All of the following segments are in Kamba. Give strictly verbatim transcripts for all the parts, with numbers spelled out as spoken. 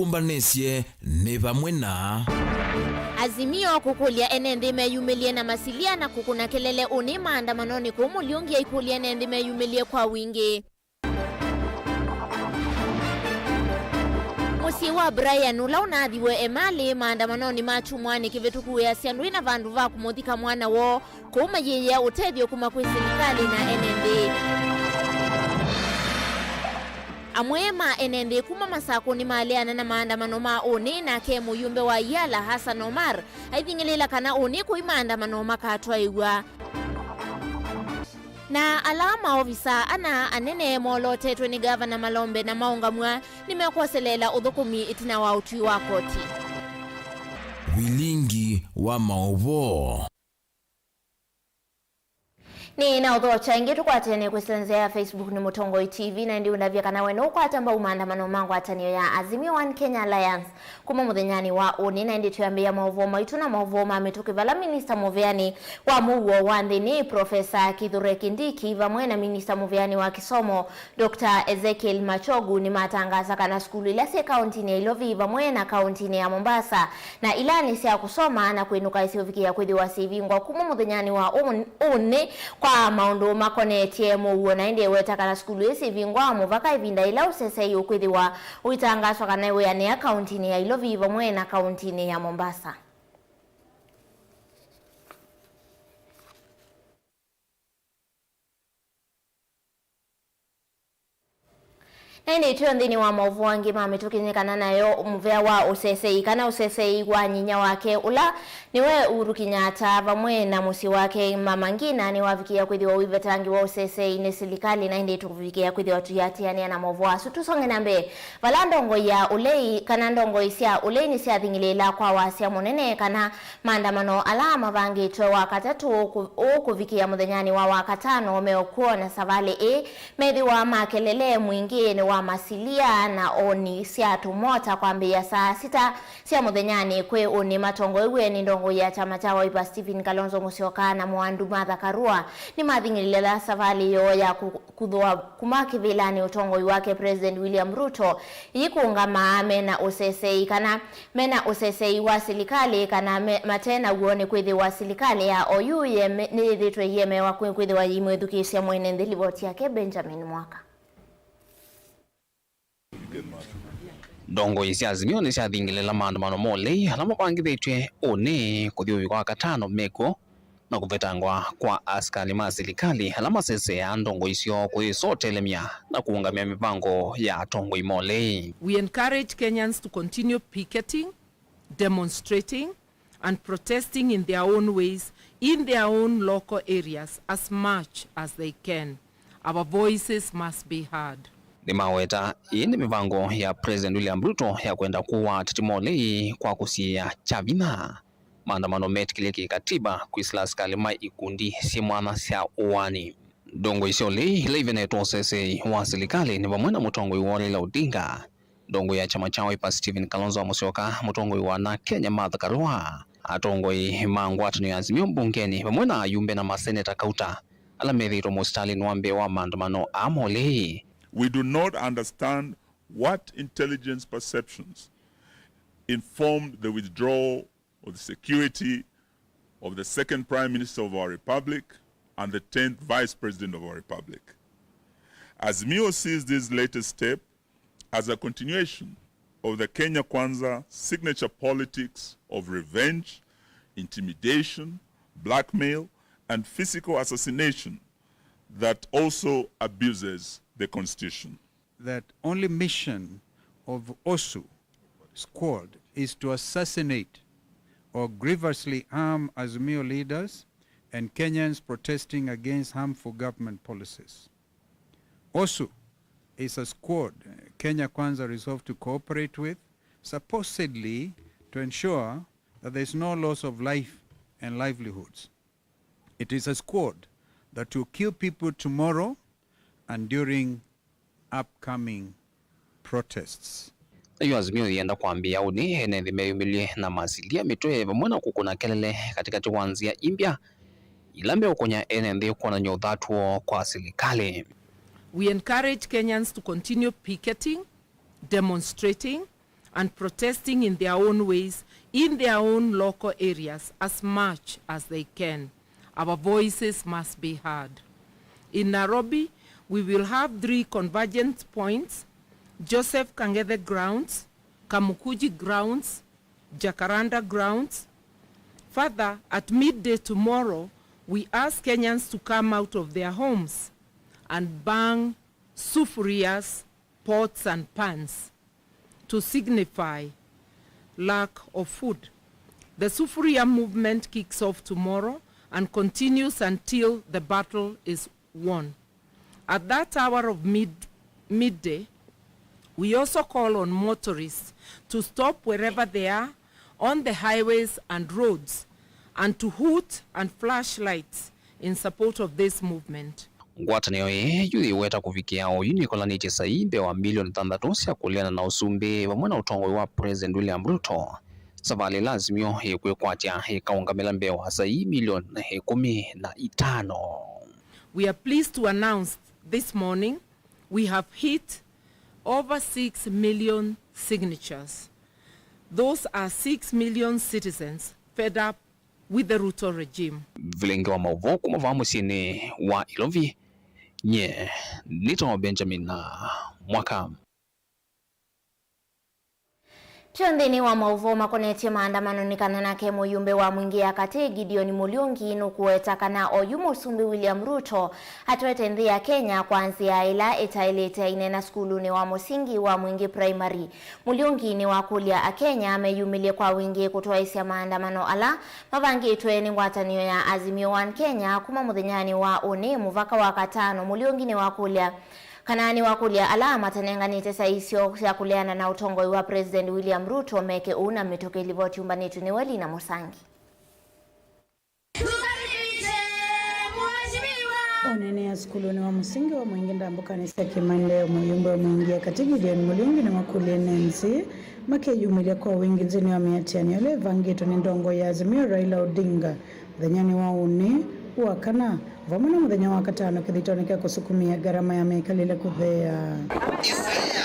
Kũmbanĩsye nĩ vamwe na. Azimio kũkũlya ene nthĩ meyumĩlye na masilia na kũkũna kelele ũnĩ maandamanonĩ kũu Mũliũngi aikũlya ene nthĩ meyumĩlye kwa wingĩ. Mũsyĩ wa Brian, ũla ũnaathiwe emalĩ maandamanonĩ ma kyumwanĩ kĩvĩtũku, wĩasya ndwĩ na vandũ va kũmũthika mwana woo, kũu mayĩyĩa ũtethyo kuma kwĩ silikalĩ na ene nthĩ. Amwe ma ene nthĩ kuma Masakũ nĩmaleana na maandamano ma ũnĩ, nake mũyumbe wa Iala, Hassan Omar, aithing'ĩlĩĩla kana ũnĩ kũi maandamano makatwaĩw'a. Na ala maovisa ana anene molotetwe nĩ Gavana Malombe na maũngamw'a nĩmekwoseleela ũthũkũmi ĩtina wa ũtwi wa koti. Vilingi wa maũvoo. Nĩ na ũthokya ĩngĩ tũkwatene kwĩsĩla nzĩa ya Facebook nĩ Mũtongoi T V, na ĩndĩ ũndavya kana we nũkwata mbau maandamano ma ngwatanĩo ya Azimio One Kenya Alliance kuma mũthenyanĩ wa ũnĩ, na ĩndĩ twĩambĩĩa maũvoo maitũ na maũvoo ma mĩtũkĩ, vala minista mũveanĩ wa mũuo wa nthĩ nĩ Profesa Kithure Kindiki vamwe na minista mũveanĩ wa kĩsomo Doctor Ezekiel Machogu nĩmatangaasa kana sukulu ila syĩ kauntinĩ ya Ilovi vamwe na kauntinĩ ya Mombasa na ila nĩ sya kũsoma na kwĩnũka isyũvikĩa kwĩthĩwa syĩvingwa kuma mũthenyanĩ wa ũmũ-, ũnĩ kwa maũndũ makonetye mũuo, na ĩndĩ ĩweta kana sukulu ĩĩ syĩvingwa mũvaka ĩvinda ĩla ũsesei ũkwĩthĩwa ũitangaaswa kana ĩwĩanĩa kauntinĩ ya Ilovi vamwe na kauntinĩ ya Mombasa. Na ĩndĩ twĩ nthĩnĩ wa maũvoo angĩ ma mĩtũkĩ nĩ kana nayo mũvea wa ũsesei kana ũsesei wa nyinya wake ũla nĩwe Uhuru Kenyatta vamwe na mũsyĩ wake Mama Ngina nĩwavikĩĩa kwĩthĩwa ũivetangĩwa ũsesei nĩ silikalĩ, na ĩndĩ tũkũvikĩĩa kwĩthĩwa tũiatĩanĩa na maũvoo asu. Tũsonge na mbee. Vala ndongoi ya ũlei kana ndongoi sya ũlei nĩsyathing'ĩlĩĩla kwa wasya mũnene kana maandamano ala mavangĩtwe Wakatatũ kũ-, ũũ kũvikĩa mũthenyanĩ wa Wakatano meũkw'o, na savalĩ ĩĩ methĩwa makelele mwingĩnĩ wa masilia na oni sya tũmota kwambĩĩa saa sita sya mũthenyanĩ kwĩ ũnĩ matongoew'e nĩ ndongoi ya kyama kya Wiper Stephen Kalonzo Musyoka na Mwandu Martha Karua nĩmathing'ĩlĩĩla savalĩ yoo ya kũ-, kũthũa kuma kĩvĩlanĩ ũtongoi wake President William Ruto, yĩkũngamaa mena ũsesei kana mena ũsesei wa silikalĩ kana me-, mate naw'o, nĩkwĩthĩwa silikalĩ ya oyu yeme-, nĩyĩthĩtwe ĩilemewa kwĩ-, kwĩthĩwa yĩimwĩthukĩĩsya mwene nthĩ. Livoti yake Benjamin Mwaka. Ndongoi sya Azimio nĩsyathingĩlĩĩla maandamano ma ũlei ala mavangĩthĩtw'e ũnĩ kũthi ũvika Wakatano mekw'o na kũvetangwa kwa asikalĩ ma silikalĩ ala maseseaa ndongoi syoo kũyĩsotelemya na kũũngamĩa mĩvango ya atongoi ma ũlei. We encourage Kenyans to continue picketing, demonstrating, and protesting in their own ways, in their own local areas, as much as they can. Our voices must be heard. Nĩmaweta ĩĩ nĩ mĩvango ya President William Ruto ya kwenda kũaa ateti ma ũlei kwa kũsiĩĩa kya vinya. Maandamano metĩkĩlye kĩkatiba kwĩsĩla asikalĩ ma ikundi syĩ mwanya sya ũaani. Ndongoi sya ũlei ila ivenetwe ũsesei wa silikalĩ nĩ vamwe na mũtongoi woo Raila Odinga, ndongoi ya kyama kya Wiper Stephen Kalonzo Musyoka, mũtongoi wa ana Kenya Martha Karua, atongoi ma ngwatanĩo ya Azimio mbungenĩ vamwe na ayumbe na maseneta kauta ala methĩĩtwe mũsitalĩnĩ wa mbee wa maandamano aa ma ũlei. We do not understand what intelligence perceptions informed the withdrawal of the security of the second Prime Minister of our Republic and the tenth Vice President of our Republic. Azimio sees this latest step as a continuation of the Kenya Kwanza signature politics of revenge, intimidation, blackmail, and physical assassination that also abuses the Constitution. That only mission of OSU squad is to assassinate or grievously harm Azimio leaders and Kenyans protesting against harmful government policies. OSU is a squad Kenya Kwanza resolved to cooperate with, supposedly to ensure that there is no loss of life and livelihoods. It is a squad that will kill people tomorrow and during upcoming protests. Nayo Azimio yĩenda kwambĩĩa ũnĩ ene nthĩ meyumĩlye na masilia mĩtwe vamwe na kũkũna kelele katĩkatĩ wa nzĩa imbya ila meũkũnya ene nthĩ kwonany'a ũthatu woo kwa silikalĩ. We encourage Kenyans to continue picketing, demonstrating, and protesting in their own ways in their own local areas as much as they can. Our voices must be heard. In Nairobi, we will have three convergence points: Joseph Kangethe grounds, Kamukuji grounds, Jacaranda grounds. Further, at midday tomorrow, we ask Kenyans to come out of their homes and bang sufurias, pots and pans to signify lack of food. The sufuria movement kicks off tomorrow and continues until the battle is won. At that hour of mid-, midday, we also call on motorists to stop wherever they are on the highways and roads and to hoot and flash lights in support of this movement. Ngwatanĩo ĩĩ yu yĩweta kũvikĩa oyu nĩkolanĩtye saii mbee wa milioni thanthatũ sya kũleana na ũsumbĩ vamwe na ũtongoi wa President William Ruto. Savalĩ ĩla Azimio ĩkwĩkwatya ĩkaũngamĩla mbee wa saii milioni ĩkũmi na itano. We are pleased to announce this morning we have hit over six million signatures. Those are six million citizens fed up with the Ruto regime. Vilenge wa maũvoo kuma vaa mũsyĩnĩ wa Ilovi, nye nĩtawa Benjamin Mwaka. Twĩ nthĩnĩ wa maũvoo makonetye maandamano, nĩ kana nake mũyumbe wa Mwingĩ ya Katĩ Gideon Mũliungi nũkũweta kana oyu Mũsumbĩ William Ruto atwete nthĩ ya Kenya kwa nzĩa ĩla ĩtaĩlĩte, aineena sukulunĩ wa mũsingi wa Mwingĩ Primary. Mũliungi nĩwakũlya Akenya meyumĩlye kwa wingĩ kũtwaĩsya maandamano ala mavangĩtwe nĩ ngwatanĩo ya Azimio One Kenya kuma mũthenyanĩ wa ũnĩ mũvaka wa katano. Mũliungi nĩwakũlya kana nĩwakũlya ala matanenganĩte saii syoo sya kũleana na ũtongoi wa President William Ruto meke ũu na mĩtũkĩ. Livoti yũmbanĩtw'e nĩ Welina Mũsangi. Ũneenea sukulunĩ wa mũsingi wa Mwingĩ ndambũkanĩ sya kĩmaendeeo, mũyumbe wa Mwingĩ ya Katĩ Gideon Mũliungi nĩwakũlya ene nthĩ makeyumĩlya kwa wingĩ nthĩnĩ wa mĩatĩanĩo ĩla ĩvangĩtwe nĩ ndongoi ya Azimio Raila Odinga mũthenyanĩ wa ũnĩ wa kana, vamwe na mũthenya wa katano kĩthitonĩ kya kũsukumĩa ngarama ya mĩkalĩle kũtheea. Isaya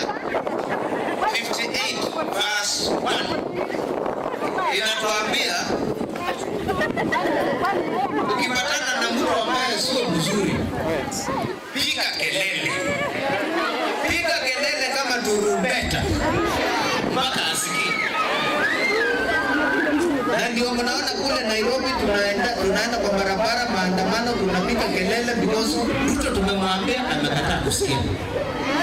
fifty-eight verse one inatuambia, ukipatana na mtu ambaye sio mzuri, piga kelele. Piga kelele kama turumbeta mpaka asikie. Na ndio mnaona kule Nairobi tunaenda, tunaenda kwa barabara, maandamano, tunapiga kelele because Ruto tumemwambia, amekataa kusikia.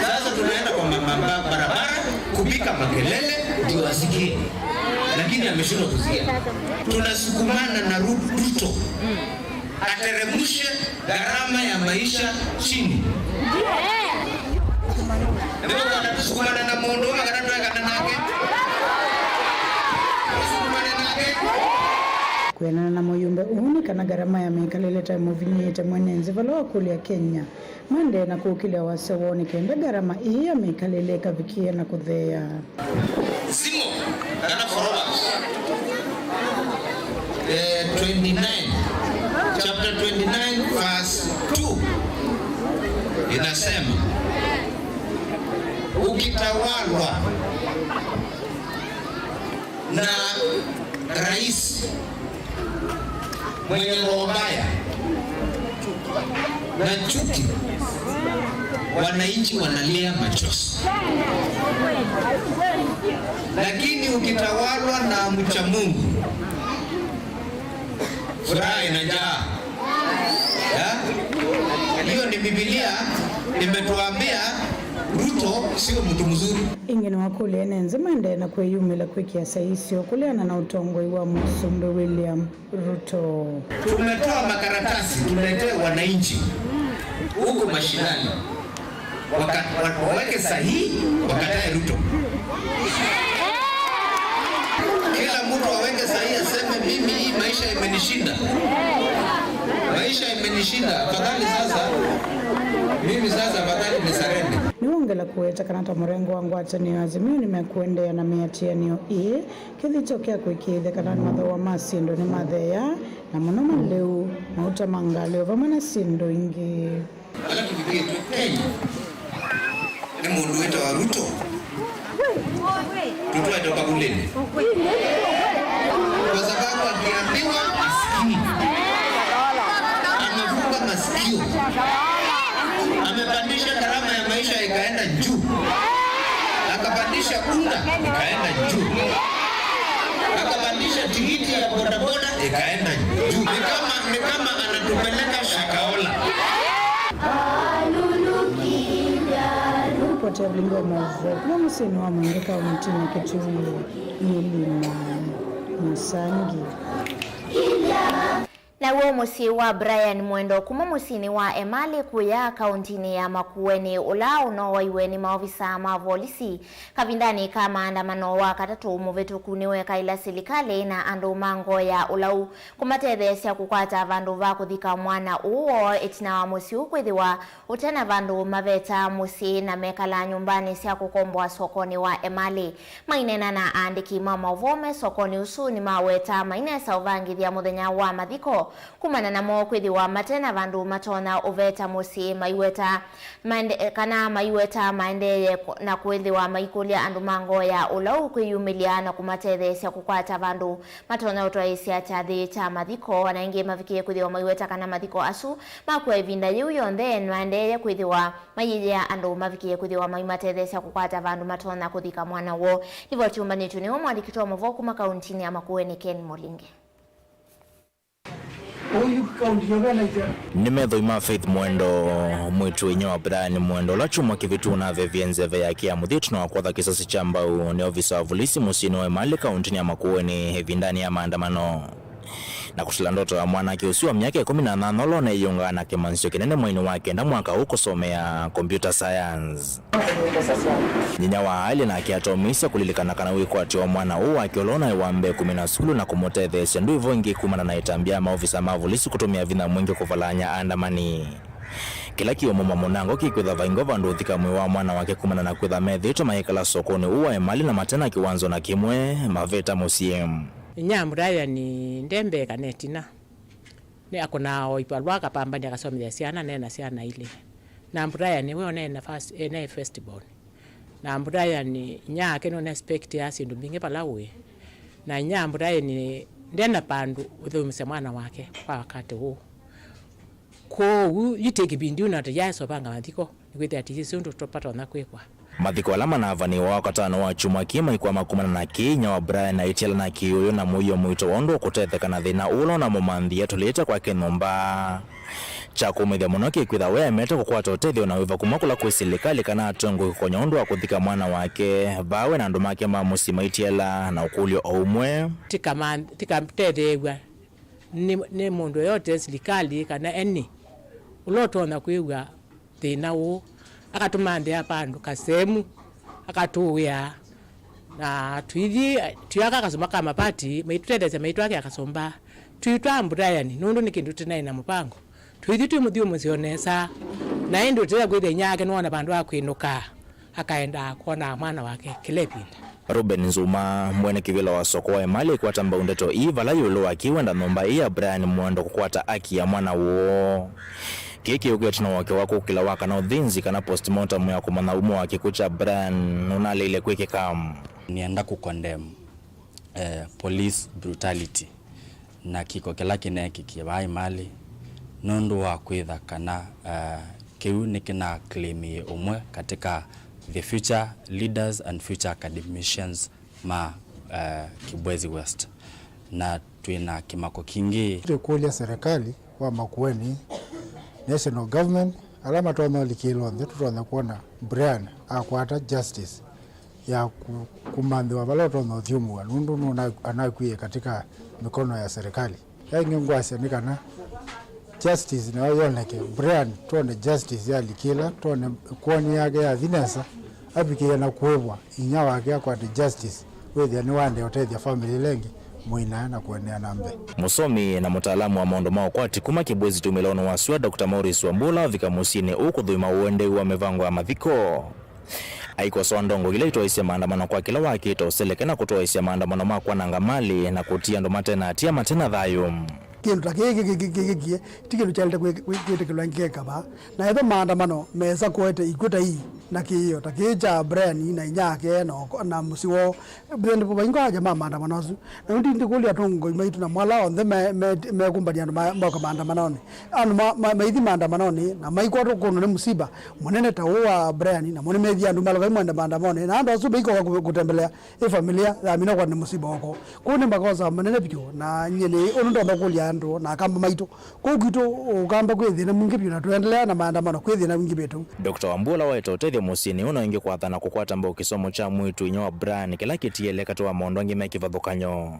Sasa tunaenda kwa ma-, ma-, ma-, barabara kupiga makelele ndio asikie, lakini ameshindwa kusikia. Tunasukumana na Ru-, Ruto ateremshe gharama ya maisha chini. Nĩwe wanatusukumana na mũndũ ũmwe kana twekana nake? Tusukumane nake. Kwĩanana na mũyumbe ũũ, nĩ kana ngarama ya mĩkalĩle ta ĩmũvinyĩĩte mwene nthĩ, vala wakũlya Kenya maendee na kũkĩlya wasya woo nĩ kenda ngarama ĩĩ ya mĩkalĩle ĩkavikĩĩa na kũtheea. Simo, kana Proverbs, eh, twenty-nine, chapter twenty-nine, verse two inasema, ukitawalwa na rais mwenye roho mbaya na chuki, wananchi wanalia machozi. Lakini ukitawalwa na mcha Mungu, furaha inajaa. Ya? Hiyo ni Biblia imetuambia Ruto sio mtu mzuri. Ĩngĩ nĩwakũlya ene nthĩ maendee na kwĩyumĩla kwĩkĩa saii syoo kũleana na ũtongoi wa Mũsumbĩ William Ruto. Tumetoa makaratasi tuletee wananchi huko mashinani. Waka-, wa-, waweke sahihi, wakatae Ruto. Kila mtu aweke sahihi, aseme, "Mimi hii maisha imenishinda. Maisha imenishinda. Afadhali sasa, mimi sasa afadhali ni surrender." Nĩwongela kũweta kana ta mũrengo wa ngwatanĩo ya Azimio nĩmekũendeea na mĩatĩanĩo ĩĩ, kĩthito kya kũĩkĩĩthya kana mathooa ma syĩndũ nĩmatheea, na mũno malĩu, mauta ma ngalĩko vamwe na syĩndũ ingĩ. Ala tũvikĩtwe Kenya nĩ mũndũ wĩtawa Ruto. Kutoa toka buleni. Kwa sababu akiambiwa asikii. Amefunga masikio. Amepandisha gharama ya maisha ikaenda juu. Akapandisha unga ikaenda juu. Akapandisha tikiti ya bodaboda ikaenda juu. Ni kama, ni kama anatupeleka Shakahola. Ripoti ya Vilingi wa Mauvoo kuma mũsyĩnĩ wa Mwende kauntinĩ ya Kitui nĩ Lima Musangi. Naw'o mũsyĩ wa Brian Mwendo kuma mũsyĩnĩ wa Emali kũya kauntinĩ ya Makueni, ũla ũnowaiwe nĩ maovisa ma volisi kavindanĩ ka maandamano wa katatũ mũvĩtũku, nĩwekaĩla silikalĩ na andũ ma ngoo ya ũlau kũmatetheesya kũkwata vandũ va kũthika mwana ũũ woo, ĩtina wa mũsyĩ ũũ kwĩthĩwa ũte na vandũ maveta mũsyĩ na mekalaa nyũmbanĩ sya kũkomboa sokonĩ wa Emali. Maineena na aandĩki ma maũvoo me sokonĩ ũsu nĩmaweta mainesa ũvangĩthya mũthenya wa mathiko kumana namo kwĩthĩwa mate na vandũ matonya ũveta mũsyĩ, maiweta maende-, kana maiweta maendeeye kũ-, na kwĩthĩwa maikũlya andũ ma ngoo ya ũlau kwĩyumĩlya na kũmatetheesya kũkwata vandũ matonya ũtwaĩĩsya kyathĩ kya mathiko. Ona ĩngĩ mavikie kwĩthĩwa maiweta kana mathiko asu makw'a ĩvinda yĩu yonthe, nĩmaendeeye kwĩthĩwa mayĩyĩa andũ mavikie kwĩthĩwa maimatetheesya kũkwata vandũ matonya kũthika mwana woo. Livoti ũmbanĩtw'e nĩwe mũandĩki wa maũvoo kuma kauntinĩ ya Makueni, Ken Mũlinge. Nĩ methoi ma Faith Mwendo, mwĩĩtu-a-inyia wa Brian Mwendo, ũla kyumwa kĩvĩtu ũnavevie nzeve yake ya mũthya ĩtina wa kwatha kĩsasi kya mbau nĩ ovisa wa volisi mũsyĩnĩ wa Emali kauntinĩ ya Makueni ĩvindanĩ ya maandamano. Na kũtila ndoto ya mwanake ũsu wa myaka ĩkũmi na nyanya ũla ũneeyĩũngaa na kĩmanyĩsyo kĩnene mweinĩ wa kenda mwaka ũũ kũsomea computer science. Nyinya wa Aile nake ataumisye kũlilikana kana wĩkwatyo wa mwana ũũ wake ũla ũnaĩ wa mbee kũmina sukulu na kũmũtetheesya ndwĩvo ĩngĩ kumana na ĩtambya ya maovisa ma volisi kũtũmĩa vinya mwingĩ kũvalany'a aandamani. Kĩla kĩũmuma mũnango kĩkwĩtha vaingwa vandũ ũthika mwĩĩ wa mwana wake kumana na kwĩtha methĩĩtwe mayĩkala sokonĩ ũũ wa Emali na mate na kĩwanza na kĩmwe maveta mũsyĩ. Inyia Brian nde mbee kana ĩtina. Nĩ akũnaa o ivalũa akapambania akasomethya syana, nena syana ilĩ. Na Brian we one ena first, ena first born. Na Brian inyia ake nũna expect ya syĩndũ mbingĩ vala ũĩ. Na inyia Brian ndena vandũ ũthũmũsya mwana wake kwa wakati ũũ. Kwoou yĩtĩ kĩvindi ũna tũyaesa ũvanga mathiko. Nĩkwĩthĩa tĩyĩsĩ ũndũ tũpatonya kwĩkwa. Mathiko ala manavanĩĩwa wakatano wa kyumwa kĩĩ maikwama kumana na kĩĩ, inyia wa Brian aitiala na kĩũyũ na mũio mũito wa ũndũ ũkũtetheka na thĩna ũla ũnamũmanthie atũlĩte kwake nyũmba. Kya kũũmĩthya mũno kĩkwĩtha we aemete kũkwata ũtethyo na wĩva kuma kũla kwĩ silikalĩ kana atongoi kũkonya ũndũ wa kũthika mwana wake vaa we na andũ make ma mũsyĩ maitiala na ũkũlyo o ũmwe. Tikatetheew'a nĩ, nĩ mũndũ yoyote, silikalĩ kana any, ũla ũtonya kwĩw'a thĩna ũũ, akatũmanthĩa vandũ kasemu, akatũwĩa, na tũithi, twĩaka kasũmba ka mavati, maitũtetheesya maitwakĩa kasũmba, twĩtwaa Brian, nũndũ nĩ kĩndũ tũnaĩ na mũvango. Tũithi twĩmũthyũmũsya o nesa, na ĩndĩ ũtethya kwĩthĩa inyia wake nĩwona vandũ wa kwĩnũka, akaendaa kwonaa mwana wake kĩla ĩvinda. Reuben Nzuma, mwene kĩvĩla wa soko wa Emali, aikwata mbau ndeto ii vala ĩũlũ wa kĩwenda nyũmba ĩĩ ya Brian Mwendo kũkwata aki ya mwana woo. Kĩĩ kĩũkĩte na ũeke wa kũkĩla wa kana ũthĩnzi kana postmortem ya kũmanya umo wa kĩkw'ũ kya Brian nũnaleile kwĩkĩka. Nĩenda kũcondemn, eh, police brutality na kĩko kĩla kĩneekĩkie vaa Emali, nũndũ wa kwĩtha kana, eh, kĩu nĩkĩnaclaimie ũmwe katika the future leaders and future academicians ma, eh, Kibwezi West, na twĩ na kĩmako kingĩ. Tũkũlya serikali wa Makueni, national government, ala matonya ũlikĩlwa nthĩ, tũtonya kwona Brian akwata justice ya ku-, kũmanthĩwa vala ũtonya ũthyũmũa, nũndũ nũna-, anakwie katika mikono ya serikali. Yaingĩ ngwasya nĩ kana justice nayo yoneke. Brian, twone justice yalikĩla, twone kwoni yake yathi nesa, avikĩe na kũĩvwa, inyia wake akwate justice, wĩthĩa nĩwaendee ũtethya family ĩla ĩngĩ mũinaa na kũendeea na mbee. Mũsomi na mũtaalamu wa maũndũ ma ũkwati kuma Kibwezi Tumĩlonĩ wa Sua, Doctor Maurice Wambua, ũla wavika mũsyĩnĩ ũũ kũthũima ũendei wa mĩvango ya mathiko. Aikosoa ndongo ila itwaisye maandamano kwa kĩla wakĩte ũseleke na kũtwaisya maandamano ma kwananga malĩ na kũtia andũ mate na hatia mate na thayũ. Kĩndũ ta kĩĩ kĩkĩkie ti kĩndũ kyaĩlĩte kwĩ-, kwĩ-, kwĩtĩkĩlwa kĩkeka vaa. Na ethĩwa maandamano mesa kũete ikw'ũ ta ii, Na kĩĩo ta kĩĩ kya Brian na inyia ake na oko-, na mũsyĩ woo, nĩvo vaingwa aja ma maandamano asu. Na yu ndi-, ndikũlya atongoi maitũ na mwala onthe me-, me-, mekũmbany'a andũ ma-, moka maandamanonĩ. Andũ ma-, ma-, maithi maandamanonĩ na maikwatwa kũndũ nĩ mũsiba mũnene ta ũũ wa Brian, namo nĩmethie andũ malokai mwende maandamanonĩ. Na andũ asu maikoka kũ-, kũtembelea ĩ familia yamina kwa nĩ mũsiba oko. Kũu nĩ makosa manene vyũ, na nyie nĩ ũndũ ndonya kũlya andũ na akamba maitũ. Kũu kwitũ ũkamba kwĩ thĩna mwingĩ vyũ, na tũendelea na maandamano kwĩ thĩna mwingĩ vyũ. Doctor Wambua ũla waete ũtethyo mũsyĩnĩ ũũ no ĩngĩ kwathana kũkwata mbau kĩsomo kya mwĩĩtu inyia wa Brian, kĩla kĩtiele katĩ wa maũndũ angĩ me kĩvathũkany'o.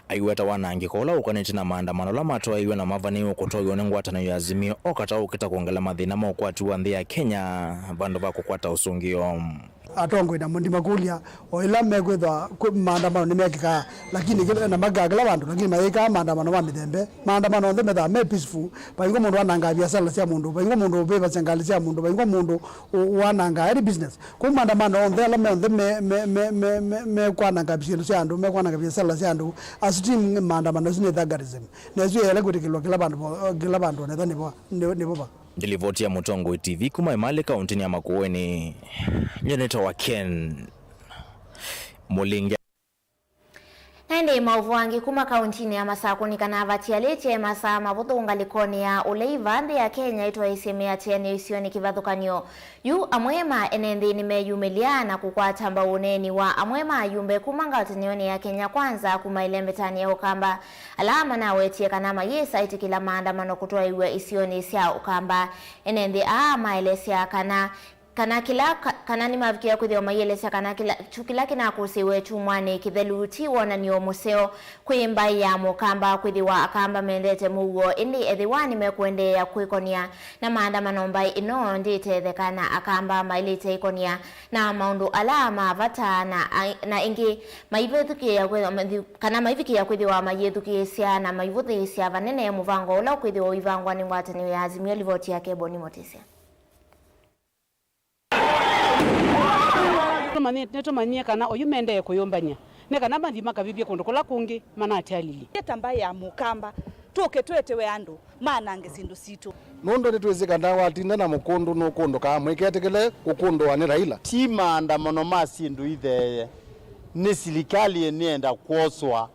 Aiweta wanangĩko ũla ũkonetye na maandamano ala matwaĩiwe na mavanĩĩwe kũtwaĩwa nĩ ngwatanĩo ya Azimio o kata ũkĩta kwongela mathĩna ma ũkwati wa nthĩ ya Kenya vandũ va kũkwata ũsũngĩo. Atongoi namo ndimakũlya, o ĩla mekwĩthwa kwĩ maandamano nĩmekĩkaa, lakini kĩla, na makaa kĩla vandũ, lakini mayĩkaa maandamano ma mĩthemba. Maandamano onthe methaa me peaceful, vaingwa mũndũ wanangaa viasala sya mũndũ, vaingwa mũndũ ũvĩvasya ngalĩ sya mũndũ, vaingwa mũndũ ũ-, wanangaa any business. Kwoou maandamano onthe ala me onthe me, me, me, me, me, mekwananga syĩndũ sya andũ, mekwananga viasala sya andũ, asu ti maandamano, asu nĩ thuggerism. Na ĩsu yaĩle kwĩtĩkĩlwa kĩla vandũ vo-, kĩla vandũ, onetha nĩvo, nĩ, nĩvo va. Ndilivoti ya Mũtongoi T V kuma Emali kaũntĩnĩ ya Makueni. Nyie nĩtawa Ken Mũlinge. Na ĩndĩ maũvoo angĩ kuma kaũntĩnĩ ya Masakũ nĩ kana vatialĩtye masaa mavũthũ ngalĩkonĩ ya ũlei vaa nthĩ ya Kenya ĩtwaĩĩsye mĩatĩanĩo isionĩ kĩvathũkany'o. Yu amwe ma ene nthĩ nĩmeyumĩlya na kũkwata mbau ũneeni wa amwe ma ayumbe kuma ngwatanĩonĩ ya Kenya Kwanza kuma ĩlembetanĩ ya Ũkamba, ala manawetie kana mayĩsa ĩtĩkĩla maandamano kũtwaĩw'a isionĩ sya Ũkamba. Ene nthĩ aa maelesya kana, kana kĩla ka-, kana nĩmavikĩa kwĩthĩwa maielesya kana kĩla, kyu kĩla kĩnakũsĩĩwe kyumwanĩ kĩthelu ti wonany'o mũseo kwĩ mbaĩ ya Mũkamba, kwĩthĩwa Akamba mendete mũuo, ĩndĩ ethĩwa nĩmekũendeea kwĩkonia na maandamano, mbaĩ ĩno ndĩtetheka na Akamba maĩlĩte ĩkonia na maũndũ ala ma vata na, na ĩngĩ maivĩthukĩĩa kwĩthĩwa, kana maivikĩĩa kwĩthĩwa mayĩthukĩĩsya na maivũthĩĩsya vanene mũvango ũla ũkwĩthĩwa ũivangwa nĩ ngwatanĩo ya Azimio. Livoti yake Boni Motisia. Nĩtũmanyie kana oyu mendee kũyũmbany'a nĩ kana mathi makavĩvye kũndũ kũla kũngĩ manatialilye. Ĩta mbaĩ ya Mũkamba, tũke twetewe andũ manange syĩndũ sitũ. Nũndũ nĩtwĩsĩ kana watinda na mũkũndũ nũkũndũkaa, mũiketĩkĩle kũkũndũwa nĩ Raila. Ti maandamano ma syĩndũ itheeye, nĩ silikalĩ nĩenda kwoswa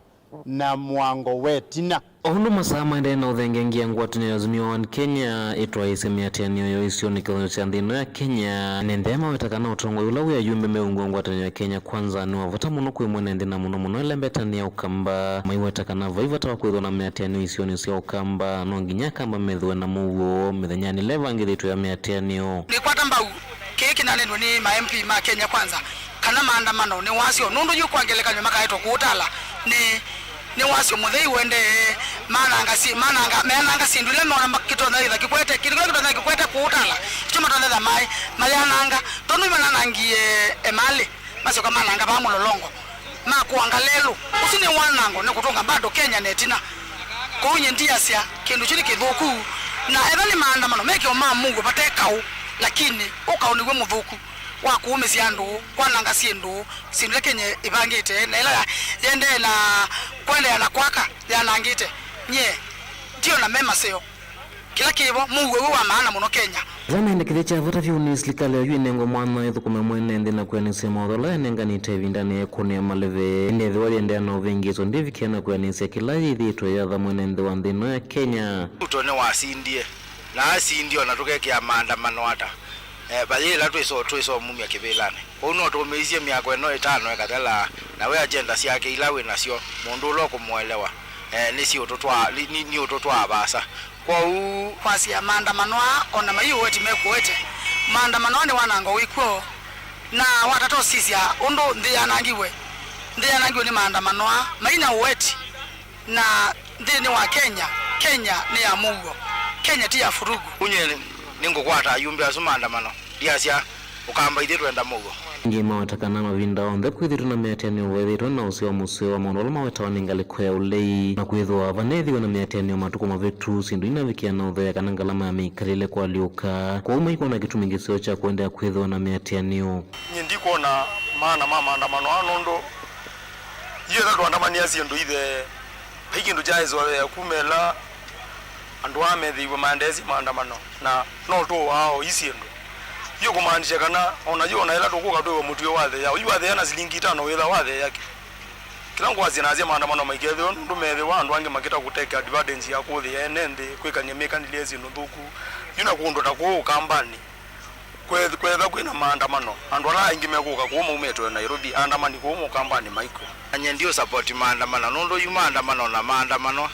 na mũango we tina. O ũndũ masaa maendee na ũthengeengĩa, ngwatanĩo ya Azimio One Kenya ĩtwaĩĩsye mĩatĩanĩo yoo isionĩ kĩvathũkany'o kya nthĩ ĩno ya Kenya. Ene nthĩ aa maweta kana ũtongoi ũla wĩ ayumbe meũngw'a ngwatanĩo ya Kenya Kwanza nĩ wa vata mũno kwĩ mwene nthĩ, na mũno mũno ĩlembetanĩ ya Ũkamba. Maiweta kana vai vata wa kwĩthwa na mĩatĩanĩo isionĩ sya Ũkamba, no nginya Akamba methĩwe na mũuo mĩthenyanĩ ĩla ĩvangĩthĩtwe ya mĩatĩanĩo. Nĩkwata mbau kĩĩ kĩnanenwe nĩ ma M P ma Kenya Kwanza kana maandamano nĩ wasyo, nũndũ yu kwa ngelekany'o makaetwa kũũtala nĩ, nĩ wasyo mũthei ũendee. Mananga si-, mananga, meananga syĩndũ ila meona ma-, kĩtonya ĩtha kĩkwete, kĩndũ kĩla kĩtonya kĩkwete kũũtala, kyo matonya ĩtha maĩ mayananga, tondũ nĩmananangie Emali, masyoka mananga vaa Mũlolongo, makũanga lelũ. Ũsu nĩ wanango, nĩ kũtũnga bado Kenya na ĩtina. Kwoou nyie ndiasya kĩndũ kyu nĩ kĩthũku, na etha nĩ maandamano mekĩo ma mũuo vate kaũ, lakini ũkaũ nĩw'o mũthũku wa kũũmĩsya andũ, kwananga syĩndũ, syĩndũ ila Kenya ĩvangĩte, na ĩla ya-, yendee na kũendeea na kwaka yanangĩte. Nyie ndiona me maseo. Kĩla kĩvo, mũuo wĩ wa maana mũno Kenya. Kĩla nĩendekethya kya vata vyũ nĩ silikalĩ oyu ĩnengwe mwanya ĩthũkũme mwene nthĩ na kwĩanĩsya mawatho ala yanenganĩte ĩvindanĩ ya ĩkũnĩ ya maleve. Ĩndĩ ethĩwa yĩendeea na ũvĩngĩĩso, ndĩvikĩa na kwĩanĩsya kĩla yĩthĩĩtwe yatha mwene nthĩ wa nthĩ ĩno ya Kenya. Ruto nĩwasindie, na asindie ona tũkekĩa maandamano ata. Eh, vayĩ ĩla twĩso-, twĩsomumya kĩvĩlanĩ. Kwoou no tũmĩisye myako ĩno ĩtano ĩkathela, na we agenda syake ila wĩ nasyo, mũndũ ũla ũkũmũelewa, eh, nĩ siũtũtwaa, nĩ, nĩ, nĩ ũtũtwaa vaasa. Kwoou kwasya maandamano aa, o na mai ũweti mekũete, maandamano aa nĩ wanango wĩ kw'o, na watata ũsisya ũndũ nthĩ yanangiwe, nthĩ yanangiwe nĩ maandamano aa, mai na ũweti. Na nthĩnĩ wa Kenya, Kenya nĩ ya mũuo. Kenya ti ya furugu. Unye nĩngũkwata ayumbe asu maandamano. Ndiasya Ũkamba ithyĩ twenda mũuo. Angĩ maweta kana mavinda onthe kwĩthĩtwe na mĩatĩanĩo vaĩthĩtwe na ũseo mũseo wa maũndũ ala mawetawa nĩ ngalĩko ya ũlei, na kwĩthĩwa vanethĩwe na mĩatĩanĩo matukũ mavĩtu, syĩndũ inavikĩa na ũthea kana ngalama ya mĩkalĩle kũalyũka. Kwoou maikwona kĩtumi kĩseo kya kũendeea kwĩthĩwa na mĩatĩanĩo. Nyie ndikwona maana ma maandamano aa nũndũ Ithyĩ twandamania syĩndũ ithe, vai kĩndũ kyaĩsoea kuma ĩla andũ aa methĩiwe maendeesye maandamano, na no tũũaa o i syĩndũ. Yu kũmaanisya kana o na yu o na ĩla tũkũka twĩwe mũtw'e watheea, ũyu watheea na silingi itano wĩtha watheea kĩ? Kĩla ngwasya nasya maandamano maikethĩwa nũndũ methĩwa andũ angĩ makĩta kũteka advantage ya kũthĩa ene nthĩ, kwĩkany'a mĩkanĩlye syĩndũ nthũku. Yu na kũndũ ta kũũ Ũkambanĩ, kweth-, kwetha kwĩna maandamano, andũ ala aingĩ mekũka kũũ maumĩte Nairobi, aandamani kũũ Ũkambanĩ maikw'a. Anye ndiũ support maandamano, nũndũ yu maandamano na maandamano.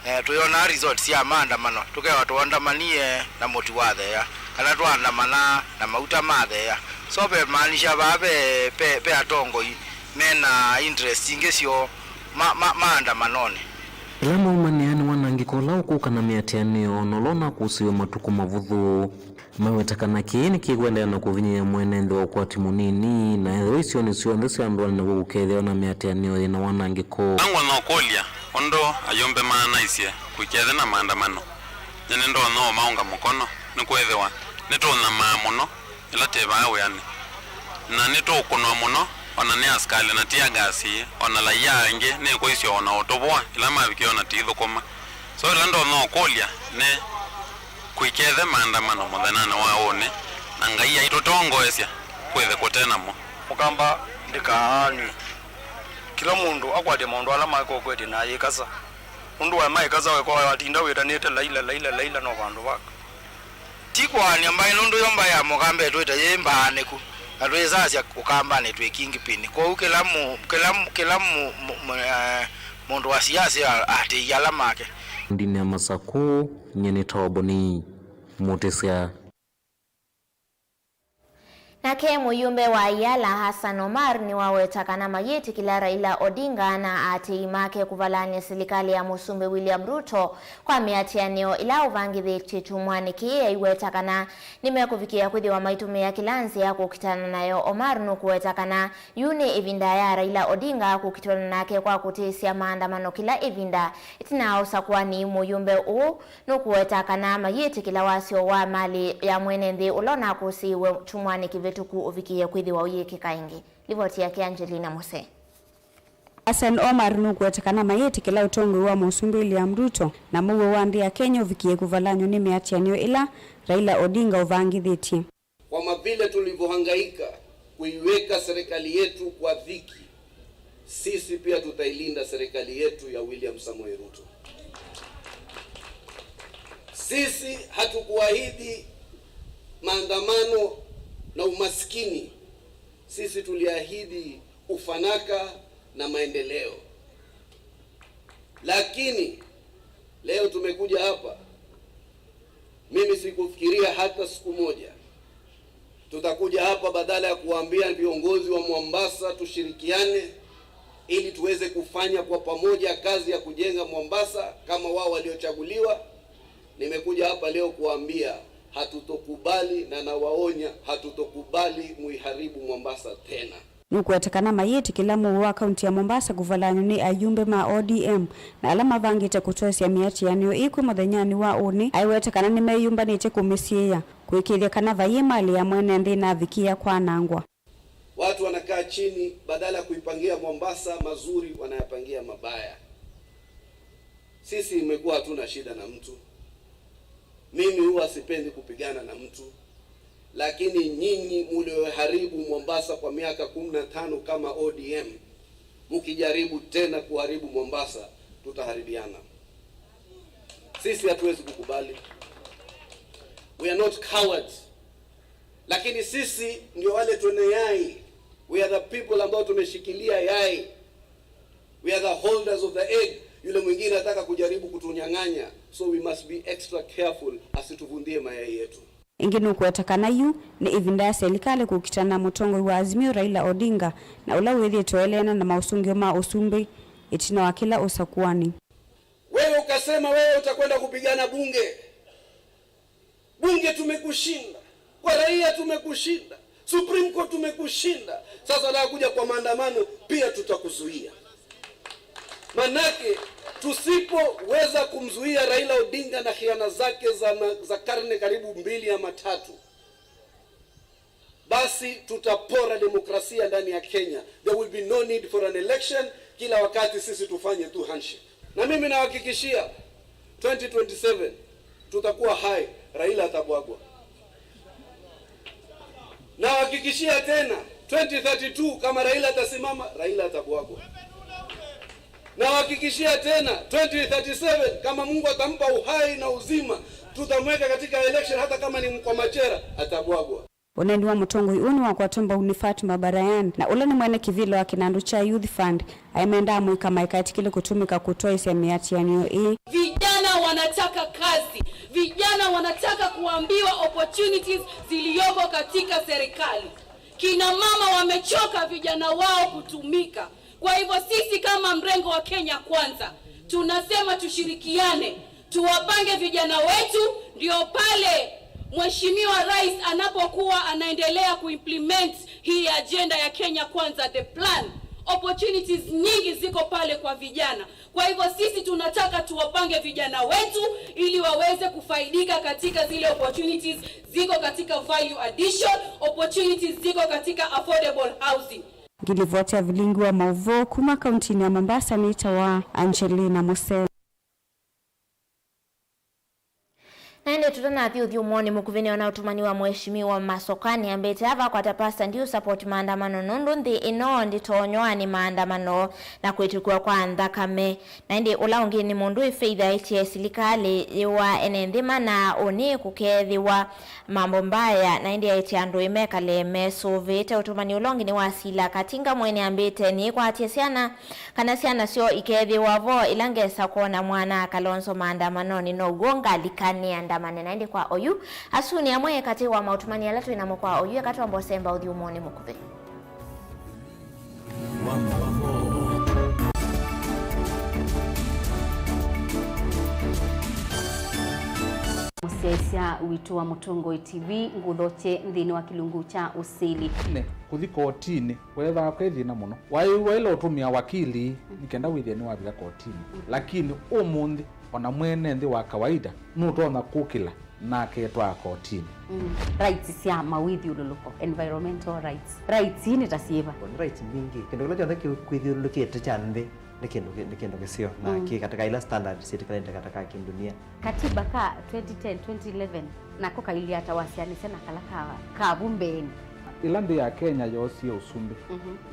Eh, tũyonaa results sya maandamano, tũkewa tũandamanie na mũtu wa theea, kana twaandamana na mauta ma theea. So vemaanisha vaa ve, ve, ve atongoi mena interest ingĩ syoo ma, ma, maandamanonĩ. Ĩla maumanĩa nĩ wanangĩko ũla ũkũka na mĩatĩanĩo, na ũla ũnakũsĩwe matukũ mavũthũ. Maweta kana kĩĩ nĩkĩkũendeea na kũvinyĩĩa mwene nthĩ wa ũkwati mũnini, na ethĩwa isionĩ syonthe sya andũ anene kũkethĩwa na mĩatĩanĩo yĩ na wanangĩko. Angwa no kũlya ũndũ ayũmbe maanaisye kũikethĩ na maandamano, nyie nĩndonya ũmaũnga mũkono, nĩkwĩthĩwa nĩtũũnyamaa mũno ĩla twĩ vaa wĩanĩ, na nĩtũũkũnwa mũno o na nĩ asikalĩ na tear gas, o na laia angĩ nĩkũisyo o na ũtũvũa ĩla mavikĩe o na tithũkũma. So ĩla ndonya ũkũlya nĩ kũikethe maandamano mũthenyanĩ wa ũnĩ, na Ngai aitũtongoesya kwĩthe kũte namo. Mũkamba ndĩkaanw'e. Kĩla mũndũ akwatye maũndũ ala makokwetye na ayĩkasa. Ũndũ waĩ maĩkasa weka watinda wĩtanĩte Laila, Laila, Laila no vandũ vaka. Ti kũaanĩa mbaĩ nũndũ yo mbaĩ ya Mũkamba ĩtwĩte yĩ mbaanĩku, na twĩsasya Ũkambanĩ twĩ kingpin. Kwoou kĩla mũ-, kĩla, kĩla mũ-, mũ-, mũ-, eh, mũndũ wa siasa atĩĩe ala make. Ndinĩ ya Masakũ, nyie nĩ Toboni Mũtĩsya. Nake mũyũmbe wa Iala Hassan Omar nĩwaweta kana mayĩtĩkĩla Raila Odinga na aatĩĩi make kũvalany'a silikalĩ ya Mũsumbĩ William Ruto kwa mĩatĩanĩo ĩla ũvangĩthĩtye kyumwanĩ kĩĩ, aiweta kana nĩmekũvikĩĩa kwĩthĩwa maitũmĩa kĩla nzĩa kũkitana nayo. Omar nũkũweta kana yu nĩ ĩvinda ya Raila Odinga kũkitana nake kwa kũtĩsya maandamano kĩla ĩvinda. Ĩtina wa ũsakũani, mũyũmbe ũũ nũkũweta kana mayĩtĩkĩla wasyo wa malĩ ya mwene nthĩ ũla ũnakũsĩĩwe kyumwanĩ kĩvĩtũku ũvikĩĩe kwĩthĩwa ũyĩkĩka ĩngĩ. Livoti yake Angelina Mose. Hassan Omar nũkũweta kana mayĩtĩkĩla ũtongoi wa Mũsumbĩ William Ruto na mũuo wa nthĩ ya Kenya ũvikĩĩe kũvalany'wa nĩ mĩatĩanĩo ĩla Raila Odinga ũvangĩthĩtye. Kama vile tulivyohangaika kuiweka serikali yetu kwa dhiki, sisi pia tutailinda serikali yetu ya William Samoei Ruto. Sisi hatukuahidi maandamano na umaskini. Sisi tuliahidi ufanaka na maendeleo. Lakini leo tumekuja hapa, mimi sikufikiria hata siku moja tutakuja hapa badala ya kuwaambia viongozi wa Mombasa tushirikiane ili tuweze kufanya kwa pamoja kazi ya kujenga Mombasa kama wao waliochaguliwa. Nimekuja hapa leo kuwaambia hatutokubali, na nawaonya, hatutokubali muiharibu Mombasa tena. Nũkũweta kana mayĩtĩkĩla mũuo wa kaunti ya Mombasa kũvalany'wa nĩ ayumbe ma O D M na ala mavangĩte kũtwaĩsya mĩatĩanĩo ĩĩ kwĩ mũthenyanĩ wa ũnĩ. Aiweta kana nĩmeyũmbanĩtye kũmĩsiĩĩa kũĩkĩĩthya kana vaiĩ malĩ ya mwene nthĩ ĩnavikĩĩa kwanangwa. Watu wanakaa chini, badala ya kuipangia Mombasa mazuri, wanayapangia mabaya. Sisi imekuwa hatuna shida na mtu. Mimi huwa sipendi kupigana na mtu. Lakini nyinyi mlioharibu Mombasa kwa miaka kumi na tano kama O D M, mkijaribu tena kuharibu Mombasa, tutaharibiana. Sisi hatuwezi kukubali. We are not cowards. Lakini sisi ndio wale twene yai. We are the people ambao tumeshikilia yai. We are the holders of the egg. Yule mwingine anataka kujaribu kutunyang'anya. So we must be extra careful asituvundie mayai yetu. Ĩngĩ nũkũweta kana yu nĩ ĩvinda ya selikalĩ kũkitana na mũtongoi wa Azimio Raila Odinga na ũla wĩthĩĩtwe aeleana na maũsũngĩo ma ũsumbĩ ĩtina wa kĩla ũsakũani. Wewe ukasema wewe utakwenda kupigana bunge. Bunge tumekushinda. Kwa raia tumekushinda. Supreme Court tumekushinda. Sasa la kuja kwa maandamano pia tutakuzuia. Manake tusipoweza kumzuia Raila Odinga na khiana zake za, ma- za karne karibu mbili ama tatu, basi tutapora demokrasia ndani ya Kenya. There will be no need for an election. Kila wakati sisi tufanye tu handshake. Na mimi nawahakikishia, twenty twenty-seven tutakuwa hai, Raila atabwagwa. Nawahakikishia tena, twenty thirty-two kama Raila atasimama, Raila atabwagwa. Nawahakikishia tena, twenty thirty-seven kama Mungu atampa uhai na uzima, tutamweka katika election, hata kama ni kwa machera, atabwagwa. Ũneeni wa mũtongoi ũũ nĩwakwatwa mbau nĩ Fatuma Barayan, na ũla nĩ mwene kĩvĩla wa kĩnandũ kya Youth Fund, aĩ mendaa mũika maikaetĩkĩle kũtũmĩka kũtwaĩsya mĩatĩanĩo ĩĩ. Vijana wanataka kazi. Vijana wanataka kuambiwa opportunities ziliyoko katika serikali. Kina mama wamechoka vijana wao kutumika. Kwa hivyo sisi kama mrengo wa Kenya Kwanza, tunasema tushirikiane, tuwapange vijana wetu, ndio pale Mheshimiwa Rais anapokuwa anaendelea kuimplement hii agenda ya Kenya Kwanza, the plan, opportunities nyingi ziko pale kwa vijana. Kwa hivyo sisi tunataka tuwapange vijana wetu ili waweze kufaidika katika zile opportunities ziko katika value addition, opportunities ziko katika affordable housing. Ngilivoti ya vilingi wa maũvoo kuma kauntinĩ ya Mombasa nĩtawa Angelina Mose. Na ĩndĩ tũtanathi ũthyũmũonĩ mũkuvĩ nĩona ũtũmani wa Mheshimiwa Masoka nĩambĩte ava akwata pasta ndiũ support maandamano nũndũ nthĩ ĩno ndĩtonywa nĩ maandamano na kwĩtĩkĩwa kwa nthakame. Na ĩndĩ ũla ũngĩ nĩ mũndũ ĩ Faith aĩtye silikalĩ yĩwa ene nthĩ mana ũnĩ kũkeethĩwa mambo mbaya, na ĩndĩ aĩtye andũ ĩmekale mesũvĩĩte. Ũtũmani ũla ũngĩ nĩ wa Sila Katinga mwene ambĩte nĩkwatye syana kana syana syoo ikeethĩwa vo ĩla ngesa kwona mwana Kalonzo maandamanonĩ, now'o ngalika nĩandamane. Na ĩndĩ kwa oyu, asu nĩ amwe katĩ wa maũtũmani ala twĩ namo kwa oyu, eka twambe ũsemba ũthyũmũonĩ mũkuvĩ. Mũsyaĩĩsya witũ wa Mũtongoi T V, ngũthokye nthĩnĩ wa kĩlungu kya ũsili. Nĩ kũthi kotinĩ weethaa kwĩ thĩna mũno. Waĩ waĩle ũtũmĩa wakili nĩ kenda wĩthĩe nĩwavika kotinĩ. Lakini ũmũnthĩ, ona mwene nthĩ wa kawaida nũtonya kũkĩla na aketwaa kotinĩ. Mm. Rights sya mawĩthyũlũlũko, environmental rights. Rights ii nĩ ta syĩva? Nĩ rights mbingĩ. Kĩndũ kĩla kyonthe kĩ-, kwĩthyũlũlũkĩte kya nthĩ nĩ kĩndũ kĩ-, nĩ kĩndũ kĩseo na kĩ katĩ ka ila standard syĩtĩkĩlanĩte katĩ ka kĩndunia. Katiba ka twenty ten, twenty eleven nako kailyĩ ata wasyaanĩsya na kala ka, ka vu mbeenĩ? Ĩla nthĩ ya Kenya yoosie ũsumbĩ,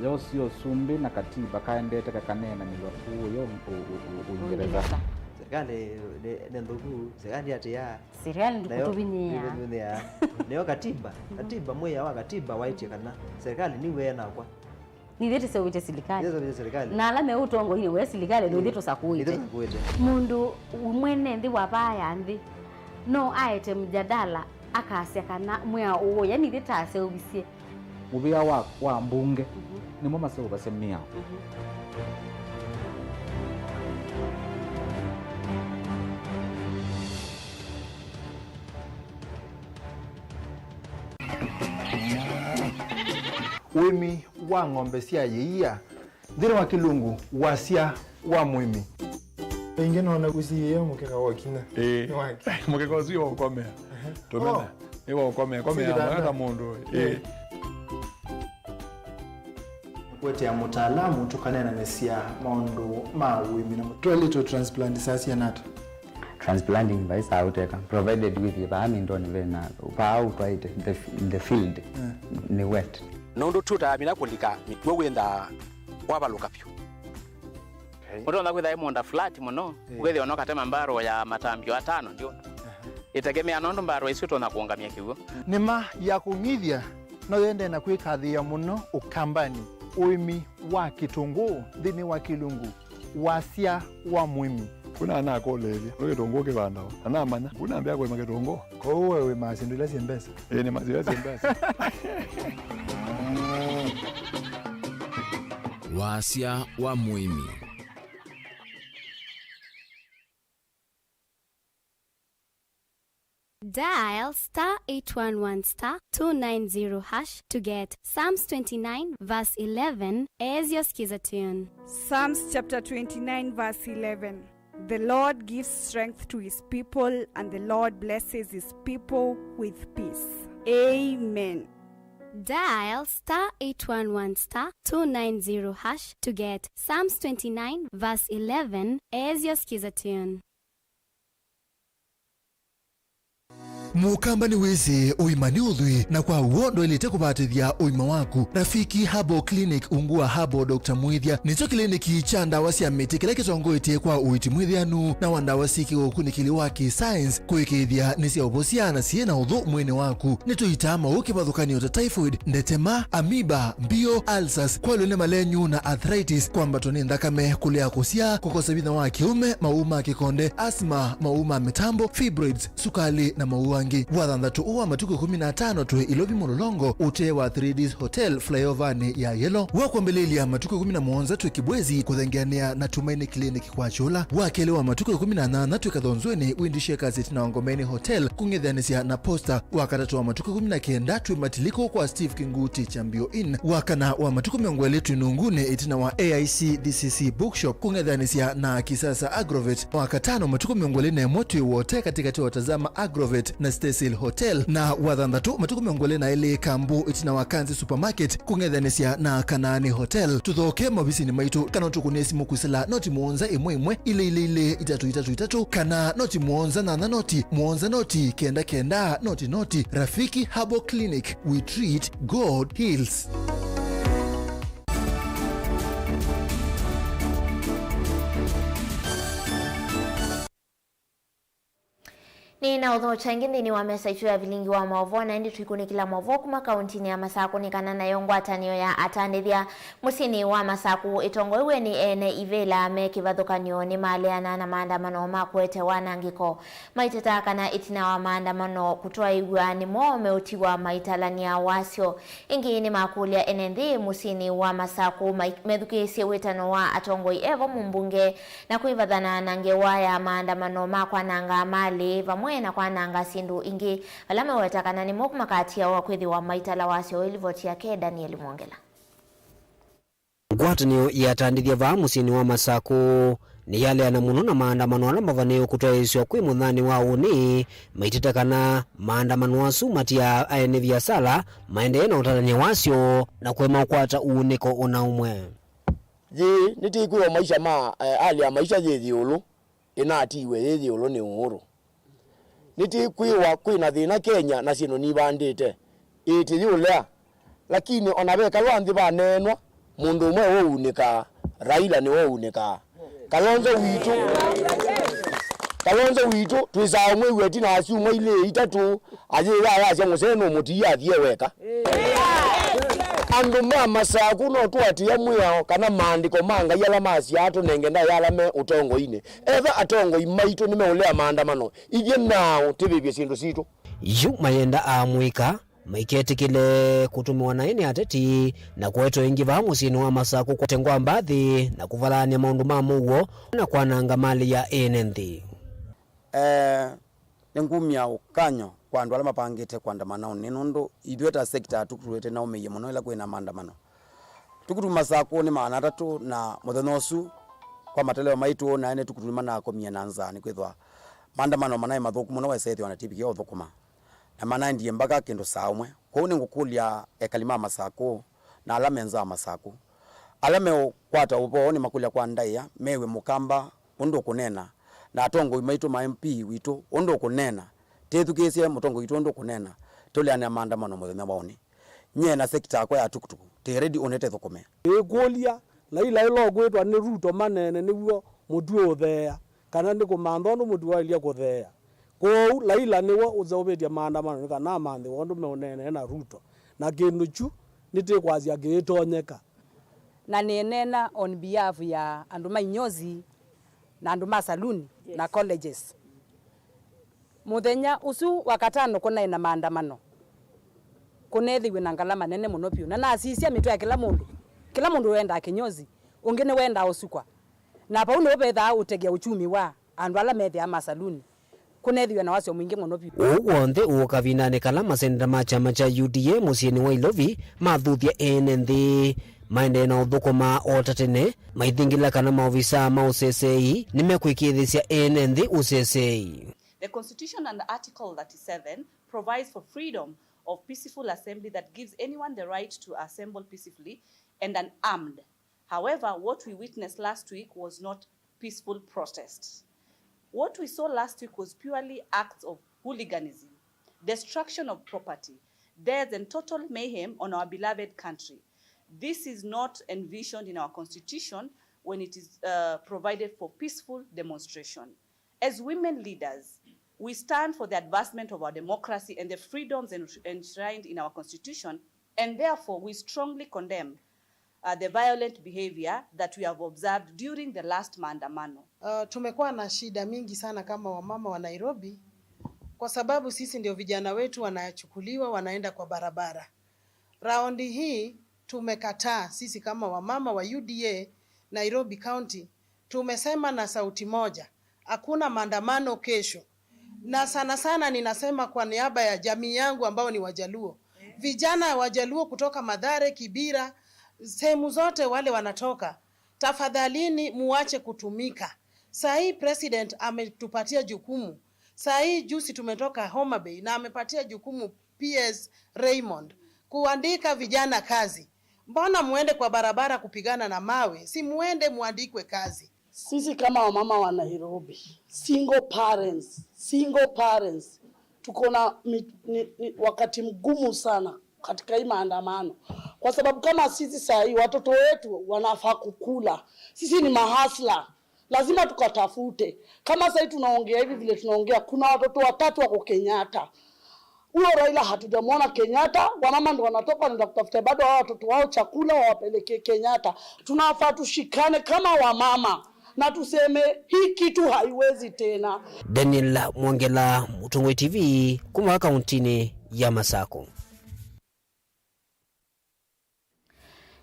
yoosie ũsumbĩ na katiba kaendete kakaneenanĩw'a kũũya ũ-, ũ-, ũ-, ũ-, Ũingereza. Ũingereza. Serikali nĩ, nĩ nthũku, serikali atĩa? Serikali nayo ndĩkũtũvinyĩĩa. Ndĩkũtũvinyĩĩa. Nĩyo katiba, katiba, mwĩao wa katiba waĩtye kana serikali nĩw'e nakwa. Nithyĩ tũseũvĩtye silikalĩ. Nithyĩ tũseũvĩtye silikalĩ. Na ala me ũtongoinĩ we silikalĩ nĩthyĩ tũsakũĩte. Nithyĩ tũsakũĩte. Mũndũ mwene nthĩ wa vaa ya nthĩ no aete mjadala akasya kana mwĩao ũũ, yani nithyĩ taseũvisye. Mũvĩa wa, wa mbunge nĩmo maseũvasya mĩao. Ũĩmi wa ng'ombe sya ĩia nthĩnĩ wa kĩlungu wasya wa mũĩmi. Ĩngĩ nona ũsiĩĩe mũkeka wa kinya. Ĩĩ. Nĩ wake. Mũkeka ũsu wa ũkomea. Ehe. Tũmena. Oh. Nĩ wa ũkomea. Komea. Sikitanda. Mwaka mũndũ. Ĩĩ. Ĩĩ. Kũetea mũtaalamu tũkaneenanĩsya maũndũ ma ũĩmi na mũtwaĩlĩtwe transplant saa siana ata? Transplanting vaisaa ũteka, provided wĩthĩe vaa mindonĩ vena, vaa ũtwaĩte, the, the field, mm, nĩ wet. Nũndũ tũtaamina kũlika mĩkw'ũ wĩnthaa wavalũka vyũ. Okay. Ũtonya kwĩtha ĩ mũũnda flat mũno, eh, ũkethĩa no katema mbarũ ya matambio atano ndiona. Aha. Ĩtegemea nũndũ mbarũ isu ĩtonya kũũngamya kĩw'ũ. Nĩma ya kũng'ithya no yendee na kwĩkathĩĩa mũno Ũkambanĩ, ũĩmi wa kĩtũngũũ nthĩnĩ wa kĩlungu wasya wa mũĩmi. Kuna anakũlĩĩlya, nũndũ kĩtũngũũ kĩvandawa? Na namanya, kuna ambĩa kũĩma kĩtũngũũ. Kwoou we wĩmaa syĩndũ ila syĩ mbesa? Ĩĩ, nĩmaa syĩndũ ila syĩ mbesa. Wasya wa mũĩmi. Dial star eight one one star two nine zero hash to get Psalms twenty-nine verse eleven as your skiza tune. Psalms chapter twenty-nine verse eleven. The Lord gives strength to his people, and the Lord blesses his people with peace. Amen. Dial star eight one one star two nine zero hash to get Psalms twenty-nine verse eleven as your skiza tune. Mũkamba nĩwĩsĩ ũima nĩ ũthwii, na kwa w'o ndwaĩlĩte kũvatĩthya ũima waku. Rafiki Herbal Clinic ungu wa Herbal Doctor Mwĩthya nĩkyo kĩliniki kya ndawa sya mĩtĩ kĩla kĩtongoetye kwa ũiiti mwĩthĩanu na wa ndawa syĩ kĩũkunĩkĩli wa kĩ-science kũĩkĩĩthya nĩ sya ũvosya na syĩ na ũthũ mwĩĩnĩ waku. Nĩtũitaa maũũ kĩvathũkany'o ta typhoid, ndetema, amoeba, mbio, ulcers, kwalw'a nĩ malenyu na arthritis, kwambatwa nĩ nthakame, kũlea kũsyaa, kũkosa vinya wa kĩũme, maũũ ma kĩkonde, asthma, maũũ ma mĩtambo, fibroids, sukali, na maũũ angĩ. Wathanthatũ ũũ wa matukũ ĩkũmi na atano twĩ Ilovi Mũlolongo, ũtee wa Three Ds Hotel, flyover-nĩ ya Yellow. Wa kwambĩlĩlya matukũ ĩkũmi na mũonza twĩ Kibwezi, kũthengeanĩa na Tumaini Clinic kwa Kyũla. Wa kelĩ wa matukũ ĩkũmi na nyanya twĩ Kathonzweni, Windy Shakers ĩtina wa Ngomeni Hotel, kũng'ethanĩsya na Posta. Wa katatũ wa matukũ ĩkũmi na kenda twĩ Matiliko kwa Steve Kinguti, Chambio Inn. Wa kana wa matukũ mĩongo ĩlĩ twĩ Nunguni ĩtina wa A I C D C C Bookshop, kũng'ethanĩsya na Kisasa Agrovet. Wa katano matukũ mĩongo ĩlĩ na ĩmwe twĩ Wote katĩkatĩ wa Tazama Agrovet na Staysail Hotel, na wa thanthatũ matukũ mĩongo ĩlĩ na ĩlĩ Kambu ĩtina wa Kanzi Supermarket kũng'ethanĩsya na Kanaani Hotel. Tũthoke maovisinĩ maitũ kana ũtũkũnĩe simũ kwĩsĩla noti mũonza ĩmwe ĩmwe ilĩ ilĩ ilĩ itatũ itatũ itatũ kana noti mũonza nyanya noti mũonza noti kenda kenda noti noti. Rafiki Herbal Clinic, we treat, God heals. Nĩ na ũthokya ĩngĩ nthĩnĩ wa mesa itũ ya vilingi wa maũvoo, na ĩndĩ tũikũnĩkĩla maũvoo kuma kauntinĩ ya Masakũ nĩ kana nayo ngwatanĩo ya atandĩthya mũsyĩnĩ wa Masakũ ĩtongoew'e nĩ ene ivĩla me kĩvathũkany'o nĩmaleana na maandamano ma kũete wanangĩko. Maiteta kana ĩtina wa maandamano kũtwaĩw'a nĩmo meũtiwa maitalany'a wasyo. Ĩngĩ nĩmakũlya ene nthĩ mũsyĩnĩ wa Masakũ mai- methukĩĩsye wĩtano wa atongoi evo mũmbunge na kwĩvathana na ngewa ya maandamano ma kwananga malĩ vamwe na kwananga syĩndũ ingĩ, vala meweta kana nĩmo makatiawa kwĩthĩwa maitala wasyo. Ĩlivoti yake Daniel Mwongela. Ngwatanĩo ya atandĩthya vaa mũsyĩnĩ wa Masakũ nĩyaleana mũno na maandamano ala mavanĩĩwe kũtwaĩĩsw'a kwĩ mũthenyanĩ wa ũnĩ, maiteta kana maandamano asu matiaa aene viasala maendee na ũtalany'a wasyo na kũema ũkwata ũunĩko o na ũmwe. Yĩĩ nĩtĩkwĩwa maisha ma, eh, hali ya maisha yĩ ĩũlũ, ĩnatiiwe yĩ ĩũlũ nĩ ũũrũ. Nĩtĩkwĩwa kwĩ na thĩna Kenya na syĩndũ nivandĩte, ĩtĩ yĩũlea. Lakini ona vekalwa nthĩ vaneenwa, mũndũ ũmwe ũũnĩkaa, Raila nĩwe ũũnĩkaa. Kalonzo witũ, Kalonzo witũ twĩsaa ũmwĩw'a ĩtina wa syumwa ilĩ itatũ, ayĩyayasya mũsee nũmũtii athie weka. Andũ ma Masakũ no tũatĩĩa mwĩao kana maandĩko ma Ngai ala masyaa tũnenge ndaĩa ala me ũtongoinĩ. Etha atongoi maitũ nĩmeũlea maandamano, ithyĩ naaũ tĩvĩvye syĩndũ sitũ? Yu mayenda amũika maiketĩkĩle kũtũmĩwa naĩ nĩ ateti na kũetwa ĩngĩ vaa mũsyĩnĩ wa Masakũ kũtengwa mbathi na kũvalaany'a maũndũ ma mũuo na kwananga malĩ ya ene nthĩ. Eh, nĩngumya ũkany'o kwa andũ ala mapangĩte kũandamana ũnĩ, nũndũ ithyĩ ta sekta tukutuĩte naũmĩie mũno ĩla kwĩ na maandamano. Tukutu Masakũ nĩ maana atatũ, na mũthenya ũsu kwa mateleo maitũ naĩ nĩ tukutu nĩmanakomie na nzaa, nĩkwĩthwa maandamano manaĩ mathũku mũno wesa ĩthĩwa na T V ya ũthũkũma, na manaendie mbaka kĩndũ saa ũmwe. Kwoou nĩngũkũlya ekali ma Masakũ na ala me nza wa Masakũ, ala meũkwata ũvoo nĩmakũlya kwa ndaĩa mew'e Mũkamba ũndũ ũkũneena, na atongoi maitũ ma M P witũ ũndũ ũkũneena. Tĩthukĩĩsye mũtongoi witũ ũndũ ũkũneena, tũleane na maandamano mũthenya wa ũnĩ. Nyie na sekita yakwa ya tukutuku, tĩ ready ũnĩ tĩthũkũme. Ĩkũlya, Laila ĩla ũkwĩtwa nĩ Ruto maneene nĩw'o mũtw'ĩ ũtheea, kana nĩ kũmantha ũndũ mũtw'ĩ waĩlye kũtheea? Kwoou Laila nĩwe ũseũvĩtye maandamano nĩ kana amanthĩwe ũndũ meũneenea na Ruto, na kĩndũ kyu nĩtĩkwasya kĩitonyeka. Na nĩneena on behalf ya andũ ma inyosi na andũ ma saluni na colleges. Mũthenya ũsu wa katano kũnaĩ na maandamano, kũneethĩiwe na ngalama nene mũno vyũ, na nasisya mĩtwe ya kĩla mũndũ. Kĩla mũndũ wendaa kĩnyosi, ũngĩ nĩwendaa ũsukwa, na vau nĩvo vethaa ũtegea uchumi wa andũ ala methĩaa masaluni. Kũneethĩiwe na wasyo mwingĩ mũno vyũ. Ũũ w'onthe ũũ kavindanĩ kala maseneta ma kyama kya U D A mũsyĩnĩ wa Ilovi mathuthya ene nthĩ maendee na ũthũkũma o ta tene, maithingĩla kana maovisaa ma ũseseei nĩmekwĩkĩĩthĩsya ene nthĩ ũseseei. The Constitution under Article thirty-seven provides for freedom of peaceful assembly that gives anyone the right to assemble peacefully and unarmed. However, what we witnessed last week was not peaceful protest. What we saw last week was purely acts of hooliganism. Destruction of property, death and total mayhem on our beloved country. This is not envisioned in our constitution when it is, uh, provided for peaceful demonstration. As women leaders, we stand for the advancement of our democracy and the freedoms en-, enshrined in our constitution, and therefore we strongly condemn, uh, the violent behavior that we have observed during the last maandamano. Uh, tumekuwa na shida mingi sana kama wamama wa Nairobi, kwa sababu sisi ndio vijana wetu wanachukuliwa, wanaenda kwa barabara. Raundi hii tumekataa sisi kama wamama wa U D A Nairobi County, tumesema na sauti moja, hakuna maandamano kesho. Na sana sana ninasema kwa niaba ya jamii yangu ambao ni Wajaluo. Vijana Wajaluo kutoka Mathare, Kibera, sehemu zote wale wanatoka, tafadhalini muache kutumika. Saa hii president ametupatia jukumu. Saa hii juzi tumetoka Homa Bay na amepatia jukumu P S Raymond kuandika vijana kazi. Mbona muende kwa barabara kupigana na mawe? Si muende muandikwe kazi. Sisi kama wamama wa Nairobi, single parents, single parents, tuko na mi-, ni, ni, wakati mgumu sana katika hii maandamano. Kwa sababu kama sisi saa hii, watoto wetu wanafaa kukula. Sisi ni mahasla. Lazima tukatafute. Kama saa hii tunaongea hivi vile tunaongea, kuna watoto watatu wako Kenyatta. Huyo Raila hatujamwona Kenyatta, wamama ndo wanatoka wanaenda kutafuta bado hao watoto wao chakula wawapelekee Kenyatta. Tunafaa tushikane kama wamama na tuseme hii kitu haiwezi tena. Daniel Mwongela, Mũtongoi T V, kuma kaunti-inĩ ya Masako.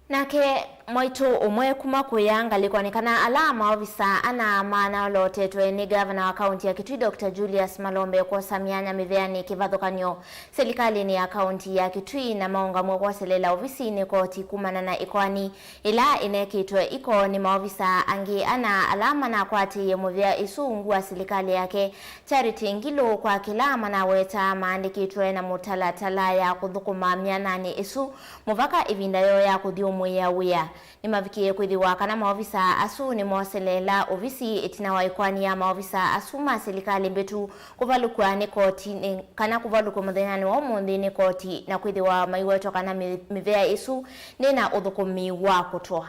Nake mwaitũ ũmwe kuma kũya ngalĩkonĩ kana ala maovisa ana manaolotetwe nĩ ngavana wa kaunti ya Kitui, Doctor Julius Malombe, kwosa myanya mĩveanĩ kĩvathũkany'o silikalĩnĩ ya kaunti ya Kitui na maũngamw'e kwoselela ovisinĩ koti kumana na ĩkoani ĩla ĩnekĩtwe iko nĩ maovisa angĩ ana ala manakwatĩie mũvea ĩsu ungu wa silikalĩ yake Charity Ngilu kwa kĩla manaweta maandĩkĩtwe na mũtalatala ya kũthũkũma myananĩ ĩsu mũvaka ĩvinda yoo ya kũthyũmũĩa wĩa. Nĩmavikĩe kwĩthĩwa kana maovisa asu nĩmoseleela ovisi ĩtina wa ĩkoani ya maovisa asu ma silikalĩ mbĩtu kũvalũkw'a nĩ koti, nĩ, kana kũvalũkw'a mũthenyanĩ wa ũmũnthĩ nĩ koti na kwĩthĩwa maiwetwa kana mĩ-, mĩvea ĩsu nĩ na ũthũkũmi wa kũtũa.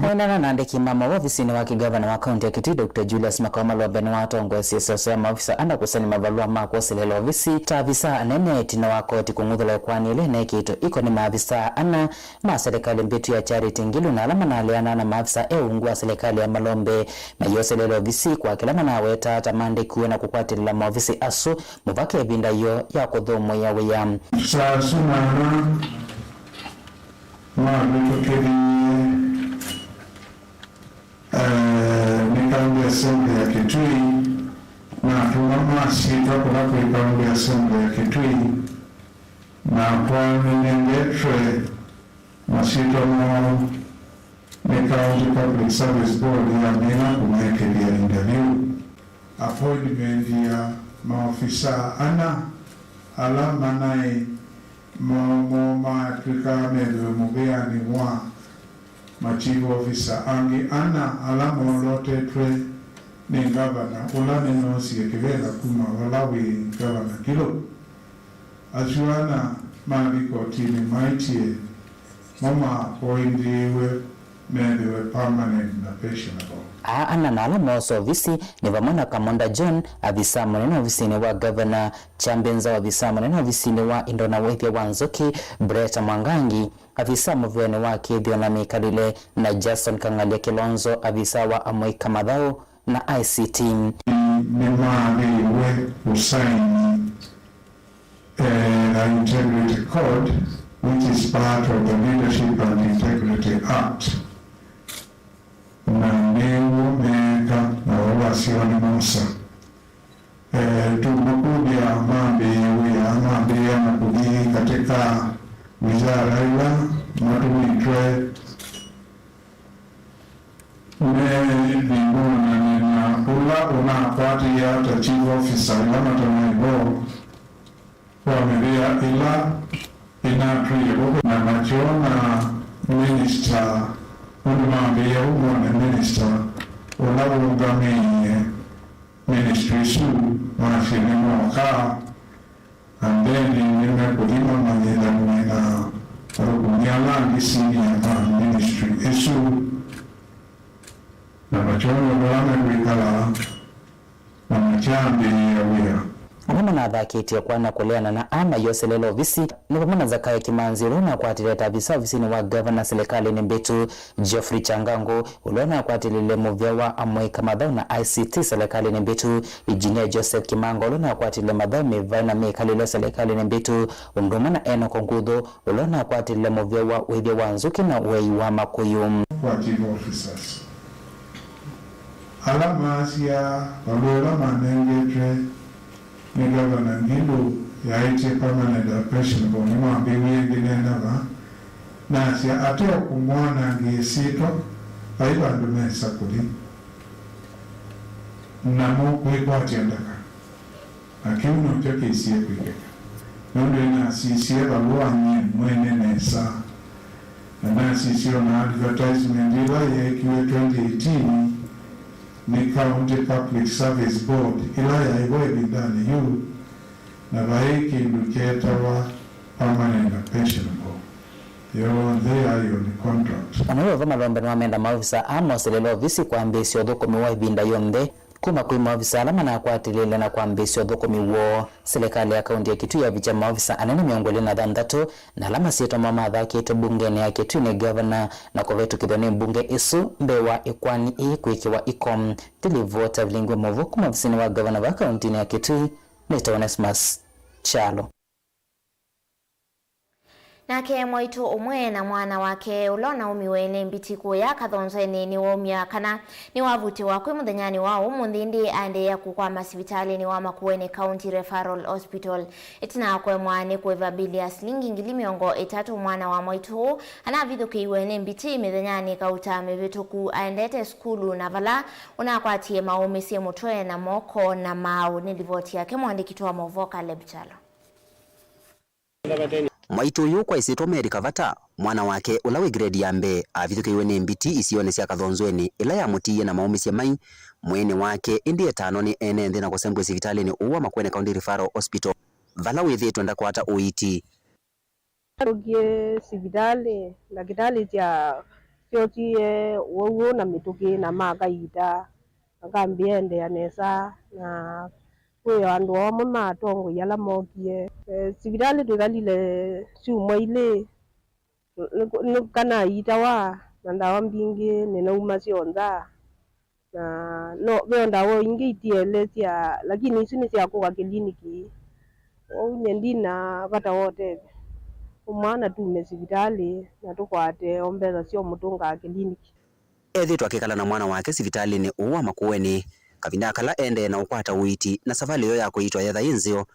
Aendana na andĩki ma maũvoo ovisinĩ wa kĩngavana wa kaunti ya Kitui, Doctor Julius Makao Malombe nĩwatongoesye ĩseso ya maovisa ana kũsani mavalũa ma kwoseleela ovisi ta avisa anene ĩtina wa koti kũng'uthũla ĩkoani ĩla ĩnekĩtwe iko nĩ maavisa ana ma silikalĩ mbĩtu ya Charity Ngilu na ala manaleana na maavisa e ungu wa silikalĩ ya Malombe mayoseleele ovisi kwa kĩla manawetaa ta maandĩkiwe na kũkwatĩlĩla maovisi asu mũvaka ĩvinda yoo ya kũthũmũĩa wĩa. Saa asu na ana mavĩtũkĩthie, eh, nĩ County Assembly ya Kitui, natũma masyĩtwa kũla kwĩ County Assembly ya Kitui, nakwa nĩnengetwe masyĩtwa moo nĩ County Public Service Board yamina kũmekĩthya interview. Appointment ya maofisa ana ala manaĩ moo matw'ĩkaa methĩwe mũvĩanĩ wa ma chief officer angĩ ana ala molotetwe nĩ ngavana ũla nĩnoosie kĩveva kuma vala wĩ Ngavana Ngilu. Asu ana mathi kotinĩ maĩtye mo ma appointiwe methĩwe permanent na pensionable. Aa ana na ala moosa ovisi nĩ vamwe na Kamonda John, avisa mũnene ovisinĩ wa ngavana, Kyambe Nzau, avisa mũnene ovisinĩ wa indo na wĩthya wa nzũkĩ, Breta Mwangangi, avisa mũvĩanĩ wa kĩthĩo na mĩkalĩle, na Jason Kang'alya Kilonzo, avisa wa amũika mathaũ na I C T. Nĩmaathĩiwe kũsaini, eh, a Integrity Code, which is part of the Leadership and Integrity Act. Na nĩw'o meeka, na vala wasyo nĩmosa. Eh, tũmakũlya mambĩĩe wĩa, mambĩĩa na kũthi katĩ ka wizara ĩla matũmĩtwe. Methi monany'e na ũla ũnakwatĩĩa ta chief officer ĩla matanaĩ vo kwa mĩvĩa ĩla ĩnatwĩe vo, na makyona minista, ũndũ mambĩĩa ũmone minista ũla wũngamĩe Ministry ĩsu, masye nĩmokaa, and then nĩmekũthi mamanyĩthany'e na athũkũmi ala angĩ senior ma ministry ĩsu, na makyonw'a vala mekwĩkala, na makyambĩĩa wĩa. Ala manathakĩtye kwana kũleana na aa maioselela ovisi nĩ vamwe na Zakayo Kimanzi, ũla ũnakwatĩlĩte avisa ovisinĩ wa ngavana silikalĩnĩ mbĩtu, Geoffrey Changango, ũla ũnakwatĩlĩle mũvĩa wa amũika mathaũ na I C T silikalĩnĩ mbĩtu, Engineer Joseph Kimanga, ũla ũnakwatĩlĩle mathaũ, mĩvaĩ na mĩkalĩle silikalĩnĩ mbĩtu, ũndũ ũmwe na Enock Nguthu, ũla ũnakwatĩlĩle mũvĩa wa ũĩthya wa nzũkĩ na ũei wa makũyũ. Kwa chief officers ala maasya valũa ĩla manengetwe nĩ Ngavana Ngilu yaĩtye permanent and pensionable nĩwambĩwie ngĩneena vaa, nasya, ate o kũmwanangĩa ĩsyĩtwa, vai vandũ mesa kũthi, namo kwĩkwatya ndaka. Na kĩu nokyo kĩsie kwĩkĩka, nũndũ nĩnasisye valũa nyie mwene nesa, na nasisye o na advertisement ĩla yeekiwe twenty eighteen nĩ County Public Service Board ĩla yaĩ vo ĩvindanĩ yĩu, na vaĩ kĩndũ kyeetawa permanent and pensionable, yonthe yaĩ on contract. O na wĩ o vo, Malombe nĩwamenda maovisa aa moselela ovisi kwambĩĩsya ũthũkũmi wa ĩvinda yonthe, kuma kwĩ maovisa ala manakwatĩlĩle na kwambĩĩsya ũthũkũmi woo. Silikalĩ ya kaunti ya Kitui yavikya maovisa anene mĩongo ĩlĩ na thanthatũ, na ala masyĩtwa moo mathakĩtwe mbungenĩ ya Kitui nĩ ngavana na kũvĩtũkĩthw'a nĩ mbunge ĩsu mbee wa ĩkoani ĩĩ kwĩkĩwa iko. Ndilivota vilingi wa maũvoo kuma ovisinĩ wa ngavana vaa kauntinĩ ya Kitui, nĩtawa Onesmus Kyalo. Nake mwaitũ ũmwe na mwana wake ũla ũnaumiwe nĩ mbiti kũya Kathonzweni nĩwaumya kana nĩwavutĩwa kwĩ mũthenyanĩ wa ũmũnthĩ, ĩndĩ aendeea kũkwama sivitalĩnĩ wa Makueni County Referral Hospital. Ĩtina wa kũemwa nĩ kũĩva mbili ya silingi ngili mĩongo ĩtatũ, mwana wa mwaitũ ũũ anavithũkĩiwe nĩ mbiti mĩthenyanĩ kauta mĩvĩtũku aendete sukulu, na vala ũnakwatie maũmĩsye mũtwe na moko na maaũ. Nĩ livoti yake mũandĩki wa maũvoo Caleb Kyalo. Mwaitũ ũyũ kwa ĩsyĩtwa Mary Kavata, mwana wake ũla wĩ grade ya mbee, avithũkĩiwe nĩ mbiti isionĩ sya Kathonzweni, ĩla yamũtiie na maũmĩsye mai mwĩĩnĩ wake, ĩndĩ etanwa nĩ ene nthĩ na kũsembw'e sivitalĩnĩ ũũ wa Makueni County Referral Hospital, vala wĩthĩĩtwe ndakwata ũiiti. Atũkie sivitalĩ, ndakĩtalĩ sya syokie ũwau na mĩtũkĩ na makaita. Akambĩa endeea nesa, na kwĩ o andũ amwe ma atongoi ala mookie. Eh, sivitalĩ twĩkalile syumwa ilĩ, nĩ, nĩ kana aitawa na ndawa mbingĩ nĩnaumasya o nza, na no ve o ndawa o ingĩ itielesya, lakini isu nĩ sya kũka kĩliniki. Ũu nyie ndina vata wa ũtethyo, ũmwana tume sivitalĩ na tũkwate o mbesa sya ũmũtũngaa kĩliniki. Ethĩtwe akĩkala na mwana wake sivitalĩnĩ ũũ wa Makueni, kavinda kala endee na ũkwata ũiiti, na savalĩ ĩyo ya kũiitwa yetha yĩ nzeo.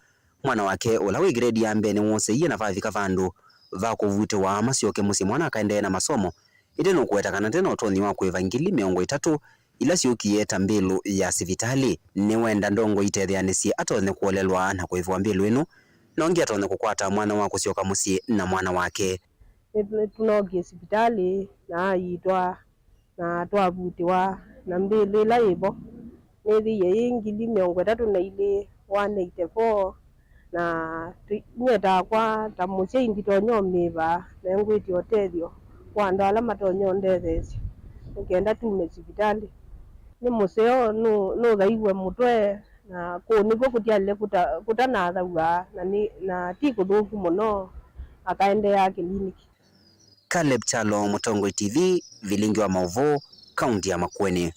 Mwana wake ũla wĩ grade ya mbee nĩwooseie na vavika vandũ va kũvutĩwa masyoke mũsyĩ mwana akaendee na masomo, ĩndĩ nũkũweta kana nde na ũtonyi wa kũĩva ngili mĩongo ĩtatũ ila syũkie ta mbĩlũ ya sivitalĩ. Nĩwenda ndongoi itetheanĩsye atonye kũolelwa na kũĩvwa mbĩlũ ĩno, na ũngĩ atonye kũkwata mwanya wa kũsyoka mũsyĩ na mwana wake. Nĩ, nĩtũnookie sivitalĩ na aiitwa na twavutĩwa, na mbĩlũ ĩla yĩ vo nĩthĩie yĩ ngili mĩongo ĩtatũ na ilĩ, one eighty four, na tũ-, nyie takwa ta mũsyai nditonya ũmĩva, na ngwĩtya ũtethyo kwa andũ ala matonya ũndetheesya nĩ kenda tume sivitalĩ. Nĩ mũseo, nũ-, nũthaiw'e mũtwe, na kũu nĩkw'o kũtyaĩle kũta-, kũtanathaw'a, na nĩ, na ti kũthũku mũno, akaendeea kĩliniki. Caleb Kyalo, Mũtongoi T V, vilingi wa maũvoo, kaunti ya Makueni.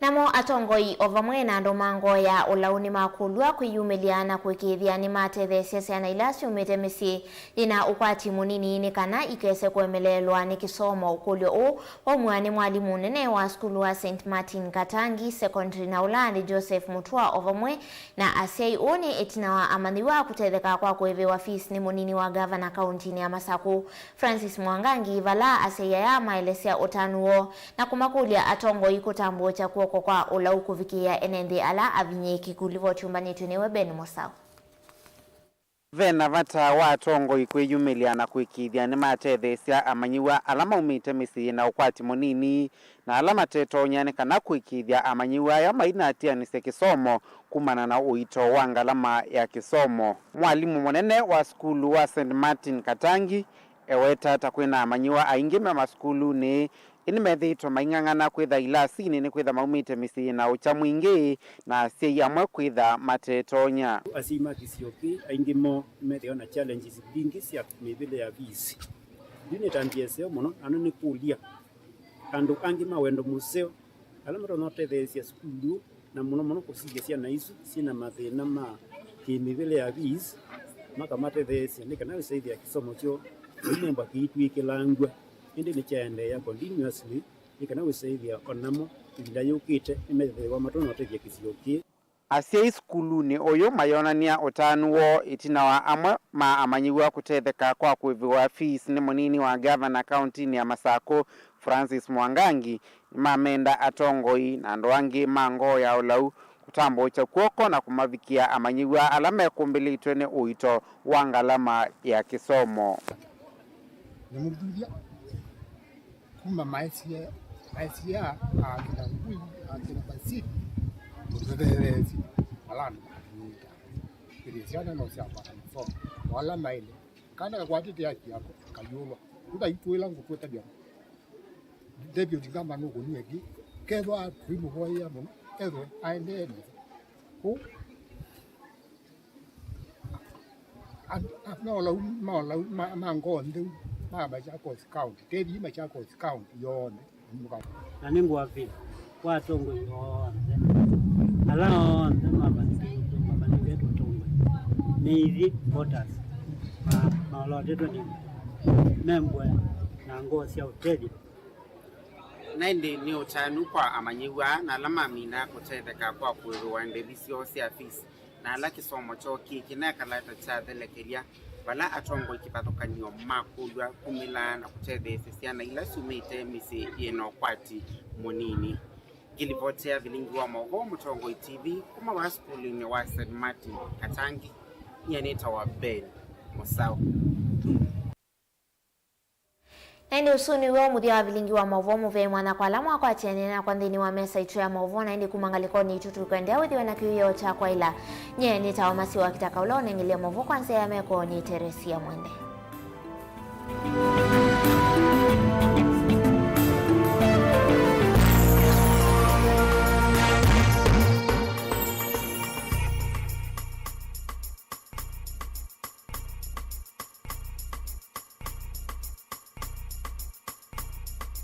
Namo atongoi o vamwe na andũ ma ngoo ya ũlau nĩmakũlw'a kwĩyumĩlya na kũĩkĩĩthya nĩmatetheesya syana ila syumĩte mĩsyĩ yĩna ũkwati mũnini nĩ kana ikese kũemeleelwa nĩ kĩsomo. Ũkũlyo ũũ waumw'a nĩ mwalimũ mũnene wa sukulu wa Saint Martin Katangi Secondary na ũla nĩ Joseph Mutua o vamwe na asyai. Ũũ nĩ ĩtina wa amanyĩw'a kũtetheka kwa kũĩvĩwa fees nĩ mũnini wa ngavana kauntinĩ ya Masakũ, Francis Mwangangi, vala asyai aya maelesya ũtanu woo na kũmakũlya atongoi kũtambũũkya kw'oko kwa ũlau kũvikĩĩa ene nthĩ ala avinyĩĩkĩku. Livoti yũmbanĩtw'e nĩwe Ben Mũsaũ. Ve na vata wa atongoi kwĩyumĩlya na kũĩkĩĩthya nĩmatetheesya amanyĩw'a ala maumĩte mĩsyĩ yĩna ũkwati mũnini na ala matetonya, nĩ kana kũĩkĩĩthya amanyĩw'a aya mainatianĩsye kĩsomo kumana na ũito wa ngalama ya kĩsomo. Mwalimũ mũnene wa sukulu wa Saint Martin Katangi eweta ta kwĩna amanyĩw'a aingĩ me masukulunĩ, ĩndĩ methĩĩtwe maing'ang'ana kwĩtha ilasinĩ nĩkwĩtha maumĩte mĩsyĩ yĩna ũkya mwingĩ, na asyai amwe kwĩtha matetonya. Asyai ma kĩsio kĩĩ, aingĩ moo nĩmethĩawa na challenges mbingĩ sya mĩvĩle ya fees. Yu nĩtambya ĩseo mũno, na nĩnĩkũlya andũ angĩ ma wendo mũseo ala matonya ũtetheesya sukulu ũũ, na mũno mũno kũsisya syana isu syĩ na mathĩna ma kĩmĩvĩle ya fees, makamatetheesya nĩ kana wĩsaĩthĩa kĩsomo kyoo nĩmemba kĩitw'ĩkĩlangw'a, ĩndĩ nĩkyaendeea continuously, nĩ kana wĩsaĩthĩa o namo ĩvinda yũkĩte nĩmethĩwa matonya ũtethya kĩsio kĩĩ. Asyai sukulunĩ ũyũ mayonany'a ũtanu woo ĩtina wa amwe ma amanyĩw'a kũtetheka kwa kũĩvĩwa fees nĩ mũnini wa ngavana kauntinĩ ya Masakũ, Francis Mwangangi. Nĩmamenda atongoi na andũ angĩ ma ngoo ya ũlau kũtambũũkya kw'oko na kũmavikĩa amanyĩw'a ala mekũmbĩlĩtwe nĩ ũito wa ngalama ya kĩsomo. Nĩmũthuthya kuma maesya, maesya akĩna ngui, akĩna masini, mũtũthetheesye ala andũ matumĩte. Ĩthĩ syana no syakwata masomo o ala maĩle. Kana kakwatĩte haki yako, kayũlwa. Ndũkaitwĩla ngũkwĩtavya. Deputy Governor nũkũnua ĩngĩ, kethwa tũimũvoyea mũno, ethwe aendee nesa. Kũu, andũ, a, maolau, maolau, ma, ma ngoo ntheu, ma Machakos County, tethi Machakos County yonthe. Na nĩngũapĩla kwa atongoi onthe, ala onthe mavanĩkĩtwe, mavanĩkĩtwe atongoi, mĩithi, voters, ma, maolotetwe nĩ membwe na ngoo sya ũtethyo. Na ĩndĩ nĩ ũtanu kwa amanyĩw'a na ala mamina kũtetheka kwa kũĩvĩwa ndĩvi syoo sya fees, na ala kĩsomo kyoo kĩĩ kĩnekalata kyathelekelya, vala atongoi kĩvathũkany'o makũlw'a kumĩlaa na kũtetheesya syana ila syumĩte mĩsyĩ yĩna ũkwati mũnini. Ngĩlivotea vilingi wa maũvoo Mũtongoi T V kuma vaa sukulunĩ wa Saint Martin Katangi, nyie nĩtawa Ben Mũsaũ. Na ĩndĩ ũsu nĩw'o mũthya wa vilingi wa maũvoo mũvea mwanya kwa ala mwakwatanĩe nakwa nthĩnĩ wa mesa itũ ya maũvoo, na ĩndĩ kuma ngalĩkonĩ itũ tũkwendea wĩthĩwe na kĩwĩoo kya kwaĩla. Nyie nĩtawa Masi wa Kitaka ũla ũnengelea maũvoo kwa nzĩa ya meko nĩ Teresia Mwende.